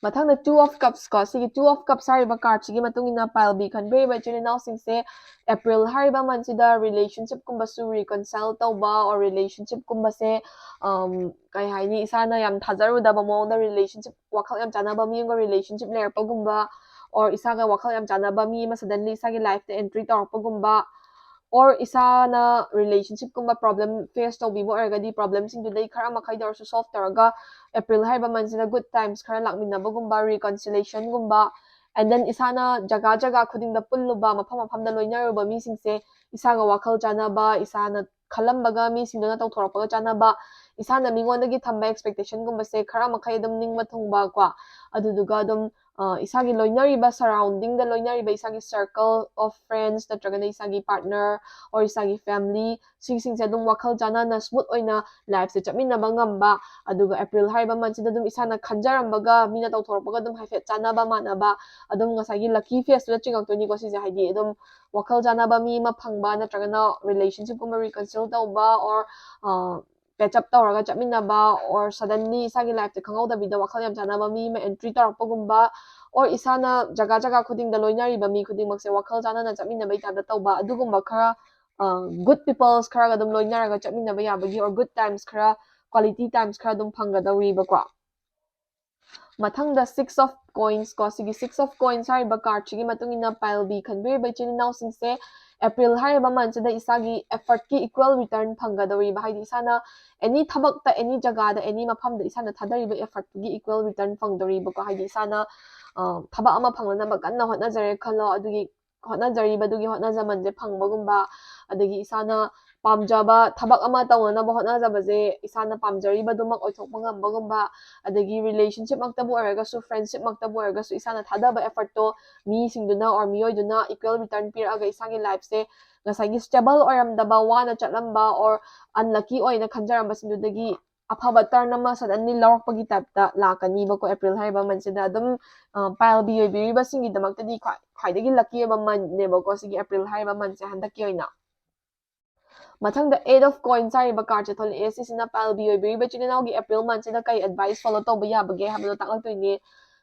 ꯃꯊꯪꯗ Two of Cups ꯀꯣ, ꯁꯤꯒꯤ Two of Cups ꯍꯥꯏꯔꯤꯕ card ꯁꯤꯒꯤ ꯃꯇꯨꯡ ꯏꯟꯅ pile B ꯈꯟꯕꯤꯔꯤꯕ ꯏꯆꯤꯜ ꯏꯅꯥꯎꯁꯤꯡꯁꯦ April ꯍꯥꯏꯔꯤꯕ month ꯁꯤꯗ relationship ꯀꯨꯝꯕꯁꯨ reconcile ꯇꯧꯕ, or relationship ꯀꯨꯝꯕꯁꯦ, ꯑꯝ, ꯀꯩ ꯍꯥꯏꯅꯤ, ꯏꯁꯥꯅ ꯌꯥꯝ ꯊꯥꯖꯔꯨꯗꯕ ꯃꯑꯣꯡꯗ relationship, ꯋꯥꯈꯜ ꯌꯥꯝ ꯆꯥꯟꯅꯕ ꯃꯤ ꯑꯃꯒ relationship ꯂꯩꯔꯛꯄꯒꯨꯝꯕ, or ꯏꯁꯥꯒ ꯋꯥꯈꯜ ꯌꯥꯝ ꯆꯥꯟꯅꯕ ꯃꯤ ꯑꯃ suddenly ꯏꯁꯥꯒꯤ life ꯇ entry ꯇꯧꯔꯛꯄꯒꯨꯝꯕ, or ꯏꯁꯥꯅ relationship ꯀꯨꯝꯕ problem face ꯇꯧꯕꯤꯕ ꯑꯣꯏꯔꯒꯗꯤ problemꯁꯤꯡꯗꯨꯗꯩ ꯈꯔ ꯃꯈꯩꯗ ꯑꯣꯏꯔꯁꯨ solve ꯇꯧꯔꯒ April ꯍꯥꯏꯔꯤꯕ month ꯁꯤꯗ good times ꯈꯔ ꯂꯥꯛꯃꯤꯟꯅꯕꯒꯨꯝꯕ, reconciliation ꯒꯨꯝꯕ, and then ꯏꯁꯥꯅ ꯖꯒꯥ ꯖꯒꯥ ꯈꯨꯗꯤꯡꯗ ꯄꯨꯜꯂꯨꯕ, ꯃꯐꯝ ꯃꯐꯝꯗ ꯂꯣꯏꯅꯔꯨꯕ ꯃꯤꯁꯤꯡꯁꯦ ꯏꯁꯥꯒ ꯋꯥꯈꯜ ꯆꯥꯟꯅꯕ, ꯏꯁꯥꯅ ꯈꯜꯂꯝꯕꯒ ꯃꯤꯁꯤꯡꯗꯨꯅ ꯇꯧꯊꯣꯔꯛꯄꯒ ꯆꯥꯟꯅꯕ, ꯏꯁꯥꯅ ꯃꯤꯉꯣꯟꯗꯒꯤ ꯊꯝꯕ expectation ꯒꯨꯝꯕꯁꯦ ꯈꯔ ꯃꯈꯩ ꯑꯗꯨꯝ ꯅꯤꯡꯕ ꯊꯨꯡꯕ ꯀꯣ, ꯑꯗꯨꯗꯨꯒ ꯑꯗꯨꯝ, ꯑ, ꯏꯁꯥꯒꯤ ꯂꯣꯏꯅꯔꯤꯕ surrounding ꯗ ꯂꯣꯏꯅꯔꯤꯕ ꯏꯁꯥꯒꯤ circle of friends ꯅꯠꯇ꯭ꯔꯒꯅ ꯏꯁꯥꯒꯤ partner or ꯏꯁꯥꯒꯤ family ꯁꯤꯁꯤꯡꯁꯦ ꯑꯗꯨꯝ ꯋꯥꯈꯜ ꯆꯥꯟꯅꯅ smooth ꯑꯣꯏꯅ life ꯁꯦ ꯆꯠꯃꯤꯟꯅꯕ ꯉꯝꯕ, ꯑꯗꯨꯒ April ꯍꯥꯏꯔꯤꯕ month ꯁꯤꯗ ꯑꯗꯨꯝ ꯏꯁꯥꯅ ꯈꯟꯖꯔꯝꯕꯒ ꯃꯤꯅ ꯇꯧꯊꯣꯔꯛꯄꯒ ꯑꯗꯨꯝ ꯍꯥꯏꯐꯦꯠ ꯆꯥꯟꯅꯕ ꯃꯥꯟꯅꯕ, ꯑꯗꯨꯝ ꯉꯁꯥꯏꯒꯤ lucky phase ꯇꯨꯗ ꯆꯤꯡꯉꯛꯇꯣꯏꯅꯤꯀꯣ ꯁꯤꯁꯦ, ꯍꯥꯏꯗꯤ ꯑꯗꯨꯝ ꯋꯥꯈꯜ ꯆꯥꯟꯅꯕ ꯃꯤ ꯑꯃ ꯐꯪꯕ ꯅꯠꯇ꯭ꯔꯒꯅ relationship ꯀꯨꯝꯕ reconcile ꯇꯧꯕ, or, ꯑ, patch up ꯇꯧꯔꯒ ꯆꯠꯃꯤꯟꯅꯕ, or suddenly ꯏꯁꯥꯒꯤ life ꯇ ꯈꯪꯍꯧꯗꯕꯤꯗ ꯋꯥꯈꯜ ꯌꯥꯝ ꯆꯥꯟꯅꯕ ꯃꯤ ꯑꯃ entry ꯇꯧꯔꯛꯄꯒꯨꯝꯕ, or ꯏꯁꯥꯅ ꯖꯒꯥ ꯖꯒꯥ ꯈꯨꯗꯤꯡꯗ ꯂꯣꯏꯅꯔꯤꯕ ꯃꯤ ꯈꯨꯗꯤꯡꯃꯛꯁꯦ ꯋꯥꯈꯜ ꯆꯥꯟꯅꯅ ꯆꯠꯃꯤꯟꯅꯕꯩ type ꯇ ꯇꯧꯕ, ꯑꯗꯨꯒꯨꯝꯕ ꯈꯔ, ꯑ, good peoples ꯈꯔꯒ ꯑꯗꯨꯝ ꯂꯣꯏꯅꯔꯒ ꯆꯠꯃꯤꯟꯅꯕ ꯌꯥꯕꯒꯤ, or good times ꯈꯔ, quality times ꯈꯔ ꯑꯗꯨꯝ ꯐꯪꯒꯗꯧꯔꯤꯕꯀꯣ꯫ ꯃꯊꯪꯗ Six of Coins ꯀꯣ, ꯁꯤꯒꯤ Six of Coins ꯍꯥꯏꯔꯤꯕ card ꯁꯤꯒꯤ ꯃꯇꯨꯡ ꯏꯟꯅ pile B ꯈꯟꯕꯤꯔꯤꯕ ꯏꯆꯤꯜ ꯏꯅꯥꯎꯁꯤꯡꯁꯦ April ꯍꯥꯏꯔꯤꯕ monthꯁꯤꯗ ꯏꯁꯥꯒꯤ effortꯀꯤ equal return ꯐꯪꯒꯗꯧꯔꯤꯕ, ꯍꯥꯏꯗꯤ ꯏꯁꯥꯅ any ꯊꯕꯛꯇ, any ꯖꯒꯥꯗ, any ꯃꯐꯝꯗ ꯏꯁꯥꯅ ꯊꯥꯗꯔꯤꯕ effortꯇꯨꯒꯤ equal return ꯐꯪꯗꯧꯔꯤꯕꯀꯣ꯫ ꯍꯥꯏꯗꯤ ꯏꯁꯥꯅ ꯊꯕꯛ ꯑꯃ ꯐꯪꯅꯅꯕ ꯀꯟꯅ ꯍꯣꯠꯅꯖꯔꯦ ꯈꯜꯂꯣ, ꯑꯗꯨꯒꯤ ꯍꯣꯠꯅꯖꯔꯤꯕꯗꯨꯒꯤ ꯍꯣꯠꯅꯖꯃꯟꯁꯦ ꯐꯪꯕꯒꯨꯝꯕ, ꯑꯗꯒꯤ ꯏꯁꯥꯅ ꯄꯥꯝꯖꯕ ꯊꯕꯛ ꯑꯃ ꯇꯧꯅꯅꯕ ꯍꯣꯠꯅꯖꯕꯁꯦ ꯏꯁꯥꯅ ꯄꯥꯝꯖꯔꯤꯕꯗꯨꯃꯛ ꯑꯣꯏꯊꯣꯛꯄ ꯉꯝꯕꯒꯨꯝꯕ, ꯑꯗꯒꯤ relationshipꯃꯛꯇꯕꯨ ꯑꯣꯏꯔꯒꯁꯨ, friendshipꯃꯛꯇꯕꯨ ꯑꯣꯏꯔꯒꯁꯨ ꯏꯁꯥꯅ ꯊꯥꯗꯕ effortꯇꯣ ꯃꯤꯁꯤꯡꯗꯨꯅ or ꯃꯤꯑꯣꯏꯗꯨꯅ equal return ꯄꯤꯔꯛꯑꯒ ꯏꯁꯥꯒꯤ lifeꯁꯦ ꯉꯁꯥꯏꯒꯤ stable ꯑꯣꯏꯔꯝꯗꯕ, ꯋꯥꯅ ꯆꯠꯂꯝꯕ or unlucky ꯑꯣꯏꯅ ꯈꯟꯖꯔꯝꯕꯁꯤꯡꯗꯨꯗꯒꯤ ꯑꯐꯕ turn ꯑꯃ suddenly ꯂꯧꯔꯛꯄꯒꯤ typeꯇ ꯂꯥꯛꯀꯅꯤꯕꯀꯣ꯫ April ꯍꯥꯏꯔꯤꯕ monthꯁꯤꯗ ꯑꯗꯨꯝ pile B ꯑꯣꯏꯕꯤꯔꯤꯕꯁꯤꯡꯒꯤꯗꯃꯛꯇꯗꯤ ꯈ꯭ꯋꯥꯏ ꯈ꯭ꯋꯥꯏꯗꯒꯤ lucky ꯑꯣꯏꯕ monthꯅꯦꯕꯀꯣ ꯁꯤꯒꯤ April ꯍꯥꯏꯔꯤꯕ monthꯁꯦ ꯍꯟꯗꯛꯀꯤ ꯑꯣꯏꯅ꯫ ꯃꯊꯪꯗ Eight of Coins ꯍꯥꯏꯔꯤꯕ cardꯁꯦ ꯊꯣꯛꯂꯛꯑꯦ꯫ ꯁꯤꯁꯤꯅ pile B ꯑꯣꯏꯕꯤꯔꯤꯕ ꯏꯆꯤꯜ ꯏꯅꯥꯎꯒꯤ April monthꯁꯤꯗ ꯀꯩ advice follow ꯇꯧꯕ ꯌꯥꯕꯒꯦ ꯍꯥꯏꯕꯗꯣ ꯇꯥꯛꯂꯛꯇꯣꯏꯅꯦ꯫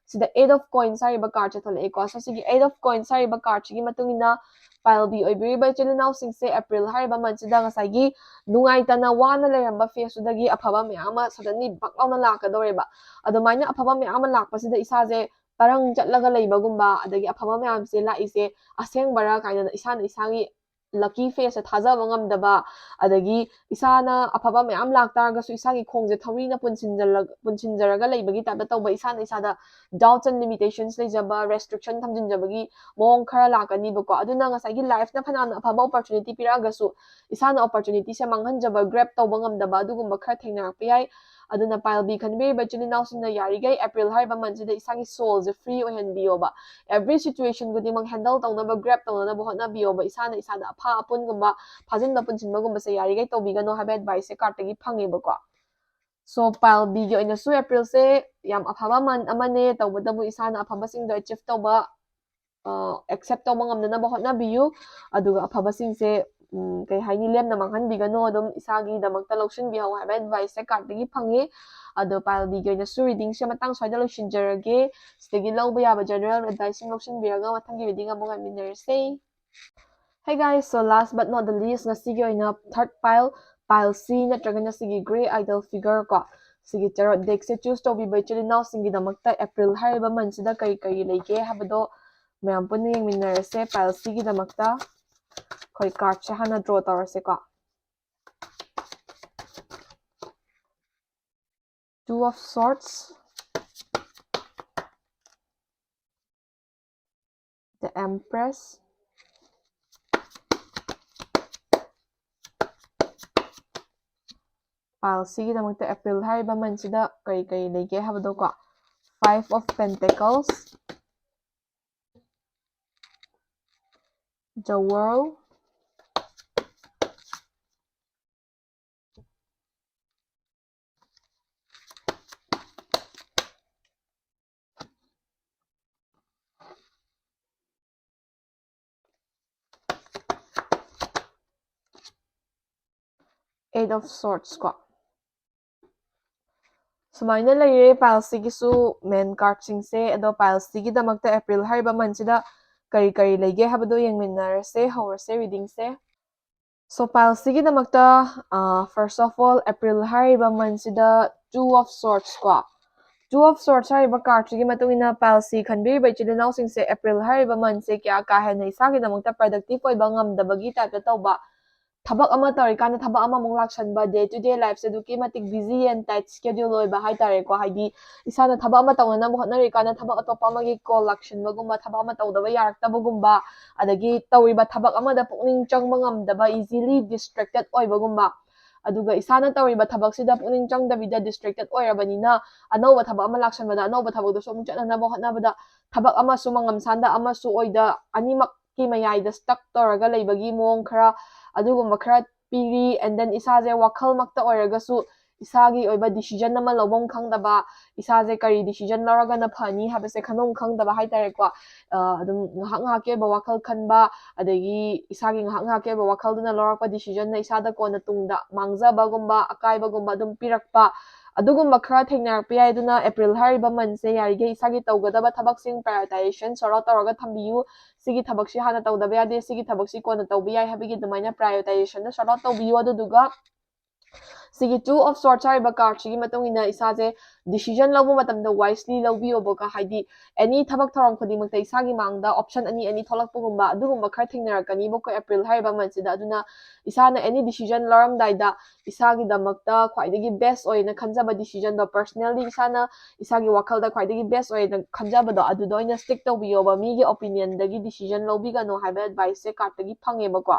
ꯁꯤꯗ Eight of Coins ꯍꯥꯏꯔꯤꯕ cardꯁꯦ ꯊꯣꯛꯂꯛꯑꯦꯀꯣ꯫ So ꯁꯤꯒꯤ Eight of Coins ꯍꯥꯏꯔꯤꯕ cardꯁꯤꯒꯤ ꯃꯇꯨꯡ ꯏꯟꯅ pile B ꯑꯣꯏꯕꯤꯔꯤꯕ ꯏꯆꯤꯜ ꯏꯅꯥꯎꯁꯤꯡꯁꯦ April ꯍꯥꯏꯔꯤꯕ monthꯁꯤꯗ ꯉꯁꯥꯏꯒꯤ ꯅꯨꯡꯉꯥꯏꯇꯅ ꯋꯥꯅ ꯂꯩꯔꯝꯕ phaseꯇꯨꯗꯒꯤ ꯑꯐꯕ ꯃꯌꯥꯝ ꯑꯃ suddenly ꯕꯛ ꯂꯥꯎꯅ ꯂꯥꯛꯀꯗꯧꯔꯦꯕ꯫ ꯑꯗꯨꯃꯥꯏꯅ ꯑꯐꯕ ꯃꯌꯥꯝ ꯑꯃ ꯂꯥꯛꯄꯁꯤꯗ ꯏꯁꯥꯁꯦ ꯇꯔꯪ ꯆꯠꯂꯒ ꯂꯩꯕꯒꯨꯝꯕ, ꯑꯗꯒꯤ ꯑꯐꯕ ꯃꯌꯥꯝꯁꯦ ꯂꯥꯛꯏꯁꯦ ꯑꯁꯦꯡꯕꯔꯥ ꯀꯥꯏꯅ ꯏꯁꯥꯅ ꯏꯁꯥꯒꯤ lucky phaseꯁꯦ ꯊꯥꯖꯕ ꯉꯝꯗꯕ, ꯑꯗꯒꯤ ꯏꯁꯥꯅ ꯑꯐꯕ ꯃꯌꯥꯝ ꯂꯥꯛꯇꯥꯔꯒꯁꯨ ꯏꯁꯥꯒꯤ ꯈꯣꯡꯁꯦ ꯊꯧꯔꯤꯅ ꯄꯨꯟꯁꯤꯟꯖꯜꯂ-, ꯄꯨꯟꯁꯤꯟꯖꯔꯒ ꯂꯩꯕꯒꯤ typeꯇ ꯇꯧꯕ, ꯏꯁꯥꯅ ꯏꯁꯥꯗ doubts and limitations ꯂꯩꯖꯕ, restriction ꯊꯝꯖꯤꯟꯖꯕꯒꯤ ꯃꯑꯣꯡ ꯈꯔ ꯂꯥꯛꯀꯅꯤꯕꯀꯣ꯫ ꯑꯗꯨꯅ ꯉꯁꯥꯏꯒꯤ lifeꯅ ꯐꯅꯌꯥꯝꯅ ꯑꯐꯕ opportunity ꯄꯤꯔꯛꯑꯒꯁꯨ ꯏꯁꯥꯅ opportunityꯁꯦ ꯃꯥꯡꯍꯟꯖꯕ, grab ꯇꯧꯕ ꯉꯝꯗꯕ ꯑꯗꯨꯒꯨꯝꯕ ꯈꯔ ꯊꯦꯡꯅꯔꯛꯄ ꯌꯥꯏ꯫ ꯑꯗꯨꯅ pile B ꯈꯟꯕꯤꯔꯤꯕ ꯏꯆꯤꯜ ꯏꯅꯥꯎꯁꯤꯡꯅ ꯌꯥꯔꯤꯈꯩ April ꯍꯥꯏꯔꯤꯕ monthꯁꯤꯗ ꯏꯁꯥꯒꯤ soulꯁꯦ free ꯑꯣꯏꯍꯟꯕꯤꯌꯣꯕ꯫ Every situation ꯈꯨꯗꯤꯡꯃꯛ handle ꯇꯧꯅꯕ, grab ꯇꯧꯅꯅꯕ ꯍꯣꯠꯅꯕꯤꯌꯣꯕ꯫ ꯏꯁꯥꯅ ꯏꯁꯥꯗ ꯑꯐꯥ ꯑꯄꯨꯟꯒꯨꯝꯕ, ꯐꯥꯖꯤꯟꯕ ꯄꯨꯟꯁꯤꯟꯕꯒꯨꯝꯕꯁꯦ ꯌꯥꯔꯤꯈꯩ ꯇꯧꯕꯤꯒꯅꯣ ꯍꯥꯏꯕ adviceꯁꯦ cardꯇꯒꯤ ꯐꯪꯉꯦꯕꯀꯣ꯫ So pile Bꯒꯤ ꯑꯣꯏꯅꯁꯨ Aprilꯁꯦ ꯌꯥꯝ ꯑꯐꯕ month ꯑꯃꯅꯦ, ꯇꯧꯕꯇꯕꯨ ꯏꯁꯥꯅ ꯑꯐꯕꯁꯤꯡꯗꯣ achieve ꯇꯧꯕ, ꯑ, accept ꯇꯧꯕ ꯉꯝꯅꯅꯕ ꯍꯣꯠꯅꯕꯤꯌꯨ꯫ ꯑꯗꯨꯒ ꯑꯐꯕꯁꯤꯡꯁꯦ, ꯎꯝ, ꯀꯩ ꯍꯥꯏꯅꯤ, ꯂꯦꯝꯅ ꯃꯥꯡꯍꯟꯕꯤꯒꯅꯨ, ꯑꯗꯨꯝ ꯏꯁꯥꯒꯤꯗꯃꯛꯇ ꯂꯧꯁꯤꯟꯕꯤꯍꯧ ꯍꯥꯏꯕ adviceꯁꯦ cardꯇꯒꯤ ꯐꯪꯉꯤ꯫ ꯑꯗꯣ pile Bꯒꯤ ꯑꯣꯏꯅꯁꯨ readingꯁꯦ ꯃꯇꯥꯡ ꯁ꯭ꯋꯥꯏꯗ ꯂꯣꯏꯁꯤꯟꯖꯔꯒꯦ꯫ ꯁꯤꯗꯒꯤ ꯂꯧꯕ ꯌꯥꯕ general adviceꯁꯤꯡ ꯂꯧꯁꯤꯟꯕꯤꯔꯒ ꯃꯊꯪꯒꯤ reading ꯑꯃꯨꯛ ꯉꯥꯏꯃꯤꯟꯅꯔꯁꯦ꯫ Hey guys, so last but not the least, ꯉꯁꯤꯒꯤ ꯑꯣꯏꯅ third pile, pile C ꯅꯠꯇ꯭ꯔꯒꯅ ꯁꯤꯒꯤ Grey Idol figure ꯀꯣ, ꯁꯤꯒꯤ tarot deckꯁꯦ choose ꯇꯧꯕꯤꯕ ꯏꯆꯤꯜ ꯏꯅꯥꯎꯁꯤꯡꯒꯤꯗꯃꯛꯇ April ꯍꯥꯏꯔꯤꯕ monthꯁꯤꯗ ꯀꯔꯤ ꯀꯔꯤ ꯂꯩꯒꯦ ꯍꯥꯏꯕꯗꯣ ꯃꯌꯥꯝ ꯄꯨꯟꯅ ꯌꯦꯡꯃꯤꯟꯅꯔꯁꯦ pile Cꯒꯤꯗꯃꯛꯇ꯫ ꯑꯩꯈꯣꯏ cardꯁꯦ ꯍꯥꯟꯅ draw ꯇꯧꯔꯁꯦꯀꯣ. Two of Swords, the Empress, pile Cꯒꯤꯗꯃꯛꯇ April ꯍꯥꯏꯔꯤꯕ monthꯁꯤꯗ ꯀꯔꯤ ꯀꯔꯤ ꯂꯩꯒꯦ ꯍꯥꯏꯕꯗꯣꯀꯣ. Five of Pentacles, the World, Eight of Swords ꯀꯣ. ꯁꯨꯃꯥꯏꯅ ꯂꯩꯔꯦ pile Cꯒꯤꯁꯨ main cardꯁꯤꯡꯁꯦ. ꯑꯗꯣ pile Cꯒꯤꯗꯃꯛꯇ April ꯍꯥꯏꯔꯤꯕ monthꯁꯤꯗ ꯀꯔꯤ ꯀꯔꯤ ꯂꯩꯒꯦ ꯍꯥꯏꯕꯗꯣ ꯌꯦꯡꯃꯤꯟꯅꯔꯁꯦ, ꯍꯧꯔꯁꯦ readingꯁꯦ. So pile Cꯒꯤꯗꯃꯛꯇ, ꯑ, first of all, April ꯍꯥꯏꯔꯤꯕ monthꯁꯤꯗ Two of Swords ꯀꯣ. Two of Swords ꯍꯥꯏꯔꯤꯕ cardꯁꯤꯒꯤ ꯃꯇꯨꯡ ꯏꯟꯅ pile C ꯈꯟꯕꯤꯔꯤꯕ ꯏꯆꯤꯜ ꯏꯅꯥꯎꯁꯤꯡꯁꯦ April ꯍꯥꯏꯔꯤꯕ monthꯁꯦ ꯀꯌꯥ ꯀꯥ ꯍꯦꯟꯅ ꯏꯁꯥꯒꯤꯗꯃꯛꯇ productive ꯑꯣꯏꯕ ꯉꯝꯗꯕꯒꯤ typeꯇ ꯇꯧꯕ, ꯊꯕꯛ ꯑꯃ ꯇꯧꯔꯤꯀꯥꯟꯗ ꯊꯕꯛ ꯑꯃꯃꯨꯛ ꯂꯥꯛꯁꯟꯕ, day to day lifeꯁꯦ ꯑꯗꯨꯛꯀꯤ ꯃꯇꯤꯛ busy and tight schedule ꯑꯣꯏꯕ ꯍꯥꯏꯇꯥꯔꯦꯀꯣ. ꯍꯥꯏꯗꯤ ꯏꯁꯥꯅ ꯊꯕꯛ ꯑꯃ ꯇꯧꯅꯅꯕ ꯍꯣꯠꯅꯔꯤꯀꯥꯟꯗ ꯊꯕꯛ ꯑꯇꯣꯞꯄ ꯑꯃꯒꯤ call ꯂꯥꯛꯁꯤꯟꯕꯒꯨꯝꯕ, ꯊꯕꯛ ꯑꯃ ꯇꯧꯗꯕ ꯌꯥꯔꯛꯇꯕꯒꯨꯝꯕ, ꯑꯗꯒꯤ ꯇꯧꯔꯤꯕ ꯊꯕꯛ ꯑꯃꯗ ꯄꯨꯛꯅꯤꯡ ꯆꯪꯕ ꯉꯝꯗꯕ, easily distracted ꯑꯣꯏꯕꯒꯨꯝꯕ, ꯑꯗꯨꯒ ꯏꯁꯥꯅ ꯇꯧꯔꯤꯕ ꯊꯕꯛꯁꯤꯗ ꯄꯨꯛꯅꯤꯡ ꯆꯪꯗꯕꯤꯗ distracted ꯑꯣꯏꯔꯕꯅꯤꯅ ꯑꯅꯧꯕ ꯊꯕꯛ ꯑꯃ ꯂꯥꯛꯁꯟꯕꯗ ꯑꯅꯧꯕ ꯊꯕꯛꯇꯨꯁꯨ ꯑꯃꯨꯛ ꯆꯠꯅꯅꯕ ꯍꯣꯠꯅꯕꯗ ꯊꯕꯛ ꯑꯃꯁꯨ ꯃꯉꯝ ꯁꯥꯟꯗ ꯑꯃꯁꯨ ꯑꯣꯏꯗ ꯑꯅꯤꯃꯛꯀꯤ ꯃꯌꯥꯏꯗ stuck ꯇꯧꯔꯒ ꯂꯩꯕꯒꯤ ꯃꯑꯣꯡ ꯈꯔ, ꯑꯗꯨꯒꯨꯝꯕ ꯈꯔ ꯄꯤꯔꯤ. And then ꯏꯁꯥꯁꯦ ꯋꯥꯈꯜꯃꯛꯇ ꯑꯣꯏꯔꯒꯁꯨ ꯏꯁꯥꯒꯤ ꯑꯣꯏꯕ decision ꯑꯃ ꯂꯧꯐꯝ ꯈꯪꯗꯕ, ꯏꯁꯥꯁꯦ ꯀꯔꯤ decision ꯂꯧꯔꯒꯅ ꯐꯅꯤ ꯍꯥꯏꯕꯁꯦ ꯈꯟꯐꯝ ꯈꯪꯗꯕ ꯍꯥꯏꯇꯥꯔꯦꯀꯣ. ꯑ, ꯑꯗꯨꯝ ꯉꯥꯏꯍꯥꯛ ꯉꯥꯏꯍꯥꯛꯀꯤ ꯑꯣꯏꯕ ꯋꯥꯈꯜ ꯈꯟꯕ, ꯑꯗꯒꯤ ꯏꯁꯥꯒꯤ ꯉꯥꯏꯍꯥꯛ ꯉꯥꯏꯍꯥꯛꯀꯤ ꯑꯣꯏꯕ ꯋꯥꯈꯜꯗꯨꯅ ꯂꯧꯔꯛꯄ decisionꯅ ꯏꯁꯥꯗ ꯀꯣꯟꯅ ꯇꯨꯡꯗ ꯃꯥꯡꯖꯕꯒꯨꯝꯕ, ꯑꯀꯥꯏꯕꯒꯨꯝꯕ ꯑꯗꯨꯝ ꯄꯤꯔꯛꯄ, ꯑꯗꯨꯒꯨꯝꯕ ꯈꯔ ꯊꯦꯡꯅꯔꯛꯄ ꯌꯥꯏ. ꯑꯗꯨꯅ April ꯍꯥꯏꯔꯤꯕ monthꯁꯦ ꯌꯥꯔꯤꯈꯩ ꯏꯁꯥꯒꯤ ꯇꯧꯒꯗꯕ ꯊꯕꯛꯁꯤꯡ prioritization sort out ꯇꯧꯔꯒ ꯊꯝꯕꯤꯌꯨ. ꯁꯤꯒꯤ ꯊꯕꯛꯁꯤ ꯍꯥꯟꯅ ꯇꯧꯗꯕ ꯌꯥꯗꯦ, ꯁꯤꯒꯤ ꯊꯕꯛꯁꯤ ꯀꯣꯟꯅ ꯇꯧꯕ ꯌꯥꯏ ꯍꯥꯏꯕꯒꯤ ꯑꯗꯨꯃꯥꯏꯅ prioritizationꯗ sort out ꯇꯧꯕꯤꯌꯨ. ꯑꯗꯨꯗꯨꯒ ꯁꯤꯒꯤ Two of Swords ꯍꯥꯏꯔꯤꯕ card ꯁꯤꯒꯤ ꯃꯇꯨꯡ ꯏꯟꯅ ꯏꯁꯥꯁꯦ decision ꯂꯧꯕ ꯃꯇꯝꯗ wisely ꯂꯧꯕꯤꯌꯣꯕꯀꯣ꯫ ꯍꯥꯏꯗꯤ any ꯊꯕꯛ ꯊꯧꯔꯝ ꯈꯨꯗꯤꯡꯃꯛꯇ ꯏꯁꯥꯒꯤ ꯃꯥꯡꯗ option ꯑꯅꯤ ꯑꯅꯤ ꯊꯣꯛꯂꯛꯄꯒꯨꯝꯕ ꯑꯗꯨꯒꯨꯝꯕ ꯈꯔ ꯊꯦꯡꯅꯔꯛꯀꯅꯤꯕꯀꯣ April ꯍꯥꯏꯔꯤꯕ month ꯁꯤꯗ꯫ ꯑꯗꯨꯅ ꯏꯁꯥꯅ any decision ꯂꯧꯔꯝꯗꯥꯏꯗ ꯏꯁꯥꯒꯤꯗꯃꯛꯇ ꯈ꯭ꯋꯥꯏꯗꯒꯤ best ꯑꯣꯏꯅ ꯈꯟꯖꯕ decision ꯗꯣ, personally ꯏꯁꯥꯅ ꯏꯁꯥꯒꯤ ꯋꯥꯈꯜꯗ ꯈ꯭ꯋꯥꯏꯗꯒꯤ best ꯑꯣꯏꯅ ꯈꯟꯖꯕꯗꯣ ꯑꯗꯨꯗ ꯑꯣꯏꯅ stick ꯇꯧꯕꯤꯌꯣꯕ꯫ ꯃꯤꯒꯤ opinion ꯗꯒꯤ decision ꯂꯧꯕꯤꯒꯅꯣ ꯍꯥꯏꯕ advice ꯁꯦ card ꯇꯒꯤ ꯐꯪꯉꯦꯕꯀꯣ꯫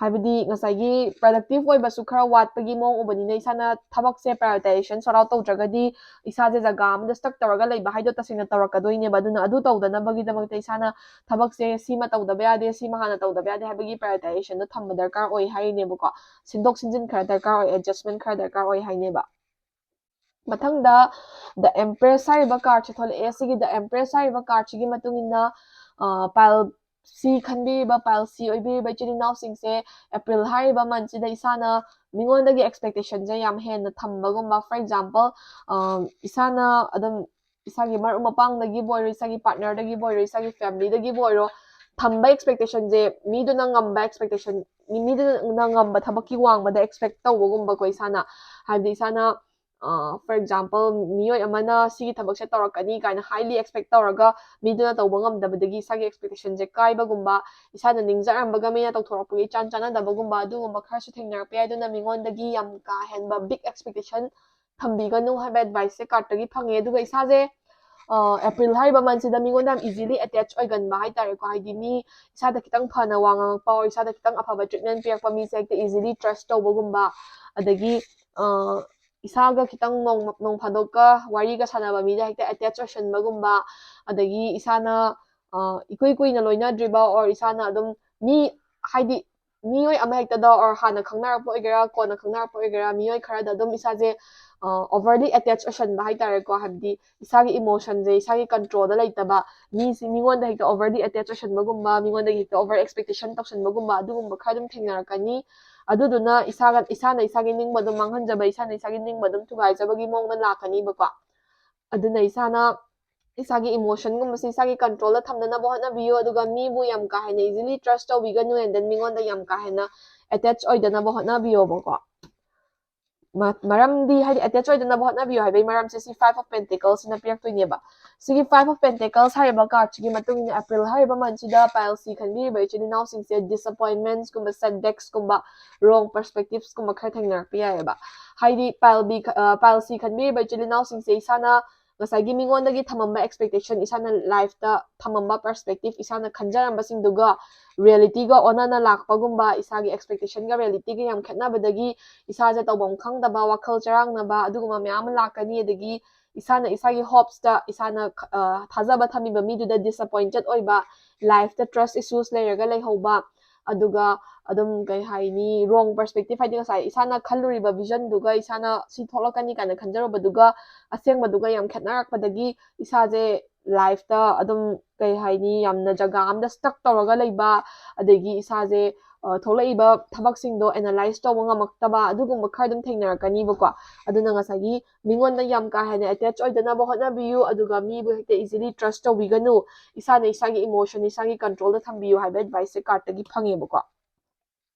ꯍꯥꯏꯕꯗꯤ ꯉꯁꯥꯏꯒꯤ productive ꯑꯣꯏꯕꯁꯨ ꯈꯔ ꯋꯥꯠꯄꯒꯤ ꯃꯑꯣꯡ ꯎꯕꯅꯤꯅ ꯏꯁꯥꯅ ꯊꯕꯛꯁꯦ prioritization sort out ꯇꯧꯗ꯭ꯔꯒꯗꯤ ꯏꯁꯥꯁꯦ ꯖꯒꯥ ꯑꯃꯗ stuck ꯇꯧꯔꯒ ꯂꯩꯕ ꯍꯥꯏꯗꯣ ꯇꯁꯦꯡꯅ ꯇꯧꯔꯛꯀꯗꯣꯏꯅꯦꯕ꯫ ꯑꯗꯨꯅ ꯑꯗꯨ ꯇꯧꯗꯅꯕꯒꯤꯗꯃꯛꯇ ꯏꯁꯥꯅ ꯊꯕꯛꯁꯦ ꯁꯤꯃ ꯇꯧꯗꯕ ꯌꯥꯗꯦ, ꯁꯤꯃ ꯍꯥꯟꯅ ꯇꯧꯗꯕ ꯌꯥꯗꯦ ꯍꯥꯏꯕꯒꯤ prioritization ꯗꯣ ꯊꯝꯕ ꯗꯔꯀꯥꯔ ꯑꯣꯏ ꯍꯥꯏꯔꯤꯅꯦꯕꯀꯣ꯫ ꯁꯤꯟꯗꯣꯛ ꯁꯤꯟꯖꯤꯟ ꯈꯔ ꯗꯔꯀꯥꯔ ꯑꯣꯏ, adjustment ꯈꯔ ꯗꯔꯀꯥꯔ ꯑꯣꯏ ꯍꯥꯏꯅꯦꯕ꯫ ꯃꯊꯪꯗ The Empress ꯍꯥꯏꯔꯤꯕ card ꯁꯦ ꯊꯣꯛꯂꯛꯑꯦ꯫ ꯁꯤꯒꯤ The Empress ꯍꯥꯏꯔꯤꯕ card ꯁꯤꯒꯤ ꯃꯇꯨꯡ ꯏꯟꯅ, ꯑ, pile C ꯈꯟꯕꯤꯔꯤꯕ, pile C ꯑꯣꯏꯕꯤꯔꯤꯕ ꯏꯆꯤꯜ ꯏꯅꯥꯎꯁꯤꯡꯁꯦ April ꯍꯥꯏꯔꯤꯕ month ꯁꯤꯗ ꯏꯁꯥꯅ ꯃꯤꯉꯣꯟꯗꯒꯤ expectation ꯁꯦ ꯌꯥꯝ ꯍꯦꯟꯅ ꯊꯝꯕꯒꯨꯝꯕ, for example, ꯑ, ꯏꯁꯥꯅ ꯑꯗꯨꯝ ꯏꯁꯥꯒꯤ ꯃꯔꯨꯞ ꯃꯄꯥꯡꯗꯒꯤꯕꯨ ꯑꯣꯏꯔꯣ, ꯏꯁꯥꯒꯤ partner ꯗꯒꯤꯕꯨ ꯑꯣꯏꯔꯣ, ꯏꯁꯥꯒꯤ family ꯗꯒꯤꯕꯨ ꯑꯣꯏꯔꯣ, ꯊꯝꯕ expectation ꯁꯦ ꯃꯤꯗꯨꯅ ꯉꯝꯕ expectation, ꯃꯤꯗꯨꯅ ꯉꯝꯕ ꯊꯕꯛꯀꯤ ꯋꯥꯡꯃꯗ expect ꯇꯧꯕꯒꯨꯝꯕꯀꯣ ꯏꯁꯥꯅ꯫ ꯍꯥꯏꯕꯗꯤ ꯏꯁꯥꯅ, ꯑ, for example, ꯃꯤꯑꯣꯏ ꯑꯃꯅ ꯁꯤꯒꯤ ꯊꯕꯛꯁꯦ ꯇꯧꯔꯛꯀꯅꯤ ꯀꯥꯏꯅ highly expect ꯇꯧꯔꯒ ꯃꯤꯗꯨꯅ ꯇꯧꯕ ꯉꯝꯗꯕꯗꯒꯤ ꯏꯁꯥꯒꯤ expectation ꯁꯦ ꯀꯥꯏꯕꯒꯨꯝꯕ, ꯏꯁꯥꯅ ꯅꯤꯡꯖꯔꯝꯕꯒ ꯃꯤꯅ ꯇꯧꯊꯣꯔꯛꯄꯒ ꯏꯆꯥꯟ ꯆꯥꯟꯅꯗꯕꯒꯨꯝꯕ, ꯑꯗꯨꯒꯨꯝꯕ ꯈꯔꯁꯨ ꯊꯦꯡꯅꯔꯛꯄ ꯌꯥꯏ꯫ ꯑꯗꯨꯅ ꯃꯤꯉꯣꯟꯗꯒꯤ ꯌꯥꯝ ꯀꯥ ꯍꯦꯟꯕ big expectation ꯊꯝꯕꯤꯒꯅꯨ ꯍꯥꯏꯕ advice ꯁꯦ card ꯇꯒꯤ ꯐꯪꯉꯦ꯫ ꯑꯗꯨꯒ ꯏꯁꯥꯁꯦ, ꯑ, April ꯍꯥꯏꯔꯤꯕ month ꯁꯤꯗ ꯃꯤꯉꯣꯟꯗ ꯌꯥꯝ easily attach ꯑꯣꯏꯒꯟꯕ ꯍꯥꯏꯇꯥꯔꯦꯀꯣ꯫ ꯍꯥꯏꯗꯤ ꯃꯤ ꯏꯁꯥꯗ ꯈꯤꯇꯪ ꯐꯅ ꯋꯥ ꯉꯥꯡꯉꯛꯄ or ꯏꯁꯥꯗ ꯈꯤꯇꯪ ꯑꯐꯕ treatment ꯄꯤꯔꯛꯄ ꯃꯤꯁꯦ ꯍꯦꯛꯇ easily trust ꯇꯧꯕꯒꯨꯝꯕ, ꯑꯗꯒꯤ, ꯑ, ꯏꯁꯥꯒ ꯈꯤꯇꯪ ꯅꯣꯡ, ꯅꯣꯡ ꯐꯥꯗꯣꯛꯀ ꯋꯥꯔꯤꯒ ꯁꯥꯟꯅꯕ ꯃꯤꯗ ꯍꯦꯛꯇ attach ꯑꯣꯏꯁꯟꯕꯒꯨꯝꯕ, ꯑꯗꯒꯤ ꯏꯁꯥꯅ, ꯑ, ꯏꯀꯨꯏ ꯀꯨꯏꯅ ꯂꯣꯏꯅꯗ꯭ꯔꯤꯕ or ꯏꯁꯥꯅ ꯑꯗꯨꯝ ꯃꯤ, ꯍꯥꯏꯗꯤ ꯃꯤꯑꯣꯏ ꯑꯃ ꯍꯦꯛꯇꯗ or ꯍꯥꯟꯅ ꯈꯪꯅꯔꯛꯄ ꯑꯣꯏꯒꯦꯔꯥ, ꯀꯣꯟꯅ ꯈꯪꯅꯔꯛꯄ ꯑꯣꯏꯒꯦꯔꯥ, ꯃꯤꯑꯣꯏ ꯈꯔꯗ ꯑꯗꯨꯝ ꯏꯁꯥꯁꯦ, ꯑ, overly attach ꯑꯣꯏꯁꯟꯕ ꯍꯥꯏꯇꯥꯔꯦꯀꯣ꯫ ꯍꯥꯏꯕꯗꯤ ꯏꯁꯥꯒꯤ emotion ꯁꯦ ꯏꯁꯥꯒꯤ control ꯗ ꯂꯩꯇꯕ, ꯃꯤꯁꯤ ꯃꯤꯉꯣꯟꯗ ꯍꯦꯛꯇ overly attach ꯑꯣꯏꯁꯟꯕꯒꯨꯝꯕ, ꯃꯤꯉꯣꯟꯗꯒꯤ ꯍꯦꯛꯇ over expectation ꯇꯧꯁꯟꯕꯒꯨꯝꯕ ꯑꯗꯨꯒꯨꯝꯕ ꯈꯔ ꯑꯗꯨꯝ ꯊꯦꯡꯅꯔꯛꯀꯅꯤ꯫ ꯑꯗꯨꯗꯨꯅ ꯏꯁꯥꯒ, ꯏꯁꯥꯅ ꯏꯁꯥꯒꯤ ꯅꯤꯡꯕ ꯑꯗꯨꯝ ꯃꯥꯡꯍꯟꯖꯕ, ꯏꯁꯥꯅ ꯏꯁꯥꯒꯤ ꯅꯤꯡꯕ ꯑꯗꯨꯝ ꯊꯨꯒꯥꯏꯖꯕꯒꯤ ꯃꯑꯣꯡꯗ ꯂꯥꯛꯀꯅꯤꯕꯀꯣ꯫ ꯑꯗꯨꯅ ꯏꯁꯥꯅ ꯏꯁꯥꯒꯤ emotionꯒꯨꯝꯕꯁꯤ ꯏꯁꯥꯒꯤ controlꯗ ꯊꯝꯅꯅꯕ ꯍꯣꯠꯅꯕꯤꯌꯨ, ꯑꯗꯨꯒ ꯃꯤꯕꯨ ꯌꯥꯝ ꯀꯥ ꯍꯦꯟꯅ easily trust ꯇꯧꯕꯤꯒꯅꯨ, and then ꯃꯤꯉꯣꯟꯗ ꯌꯥꯝ ꯀꯥ ꯍꯦꯟꯅ attach ꯑꯣꯏꯗꯅꯕ ꯍꯣꯠꯅꯕꯤꯌꯣꯕꯀꯣ꯫ ꯃ- ꯃꯔꯝꯗꯤ ꯍꯥꯏꯗꯤ attach ꯑꯣꯏꯗꯅꯕ ꯍꯣꯠꯅꯕꯤꯌꯨ ꯍꯥꯏꯕꯒꯤ ꯃꯔꯝꯁꯦ ꯁꯤ Five of Pentaclesꯁꯤꯅ ꯄꯤꯔꯛꯇꯣꯏꯅꯦꯕ꯫ ꯁꯤꯒꯤ Five of Pentacles ꯍꯥꯏꯔꯤꯕ cardꯁꯤꯒꯤ ꯃꯇꯨꯡ ꯏꯟꯅ April ꯍꯥꯏꯔꯤꯕ monthꯁꯤꯗ Pileꯁꯤ ꯈꯟꯕꯤꯔꯤꯕ ꯏꯆꯤꯜ ꯏꯅꯥꯎꯁꯤꯡꯁꯦ disappointmentsꯀꯨꯝꯕ, setbacksꯀꯨꯝꯕ, wrong perspectivesꯀꯨꯝꯕ ꯈꯔ ꯊꯦꯡꯅꯔꯛꯄ ꯌꯥꯏꯑꯕ꯫ ꯍꯥꯏꯗꯤ Pileꯕꯤ ꯈ- ꯑ, Pileꯁꯤ ꯈꯟꯕꯤꯔꯤꯕ ꯏꯆꯤꯜ ꯏꯅꯥꯎꯁꯤꯡꯁꯦ ꯏꯁꯥꯅ ꯉꯁꯥꯏꯒꯤ ꯃꯤꯉꯣꯟꯗꯒꯤ ꯊꯝꯃꯝꯕ expectation, ꯏꯁꯥꯅ lifeꯇ ꯊꯝꯃꯝꯕ perspective, ꯏꯁꯥꯅ ꯈꯟꯖꯔꯝꯕꯁꯤꯡꯗꯨꯒ realityꯒ ꯑꯣꯟꯅꯅ ꯂꯥꯛꯄꯒꯨꯝꯕ, ꯏꯁꯥꯒꯤ expectationꯒ realityꯒ ꯌꯥꯝ ꯈꯦꯠꯅꯕꯗꯒꯤ ꯏꯁꯥꯁꯦ ꯇꯧꯐꯝ ꯈꯪꯗꯕ, ꯋꯥꯈꯜ ꯆꯔꯥꯡꯅꯕ, ꯑꯗꯨꯒꯨꯝꯕ ꯃꯌꯥꯝ ꯑꯃ ꯂꯥꯛꯀꯅꯤ꯫ ꯑꯗꯒꯤ ꯏꯁꯥꯅ ꯏꯁꯥꯒꯤ hopesꯇ, ꯏꯁꯥꯅ ꯈ- ꯑ, ꯊꯥꯖꯕ ꯊꯝꯃꯤꯕ ꯃꯤꯗꯨꯗ disappointed ꯑꯣꯏꯕ, lifeꯇ trust issues ꯂꯩꯔꯒ ꯂꯩꯍꯧꯕ, ꯑꯗꯨꯒ ꯑꯗꯨꯝ ꯀꯩ ꯍꯥꯏꯅꯤ, wrong perspective, ꯍꯥꯏꯗꯤ ꯉꯁꯥꯏ ꯏꯁꯥꯅ ꯈꯜꯂꯨꯔꯤꯕ visionꯗꯨꯒ, ꯏꯁꯥꯅ ꯁꯤ ꯊꯣꯛꯂꯛꯀꯅꯤ ꯀꯥꯏꯅ ꯈꯟꯖꯔꯨꯕꯗꯨꯒ ꯑꯁꯦꯡꯕꯗꯨꯒ ꯌꯥꯝ ꯈꯦꯠꯅꯔꯛꯄꯗꯒꯤ ꯏꯁꯥꯁꯦ lifeꯇ ꯑꯗꯨꯝ ꯀꯩ ꯍꯥꯏꯅꯤ, ꯌꯥꯝꯅ ꯖꯒꯥ ꯑꯝꯗ stuck ꯇꯧꯔꯒ ꯂꯩꯕ, ꯑꯗꯒꯤ ꯏꯁꯥꯁꯦ ꯑ, ꯊꯣꯛꯂꯛꯏꯕ ꯊꯕꯛꯁꯤꯡꯗꯣ analyse ꯇꯧꯕ ꯉꯝꯃꯛꯇꯕ, ꯑꯗꯨꯒꯨꯝꯕ ꯈꯔ ꯑꯗꯨꯝ ꯊꯦꯡꯅꯔꯛꯀꯅꯤꯕꯀꯣ꯫ ꯑꯗꯨꯅ ꯉꯁꯥꯏꯒꯤ ꯃꯤꯉꯣꯟꯗ ꯌꯥꯝ ꯀꯥ ꯍꯦꯟꯅ attach ꯑꯣꯏꯗꯅꯕ ꯍꯣꯠꯅꯕꯤꯌꯨ, ꯑꯗꯨꯒ ꯃꯤꯕꯨ ꯍꯦꯛꯇ easily trust ꯇꯧꯕꯤꯒꯅꯨ, ꯏꯁꯥꯅ ꯏꯁꯥꯒꯤ emotion ꯏꯁꯥꯒꯤ controlꯗ ꯊꯝꯕꯤꯌꯨ ꯍꯥꯏꯕ adviceꯁꯦ cardꯇꯒꯤ ꯐꯪꯉꯦꯕꯀꯣ꯫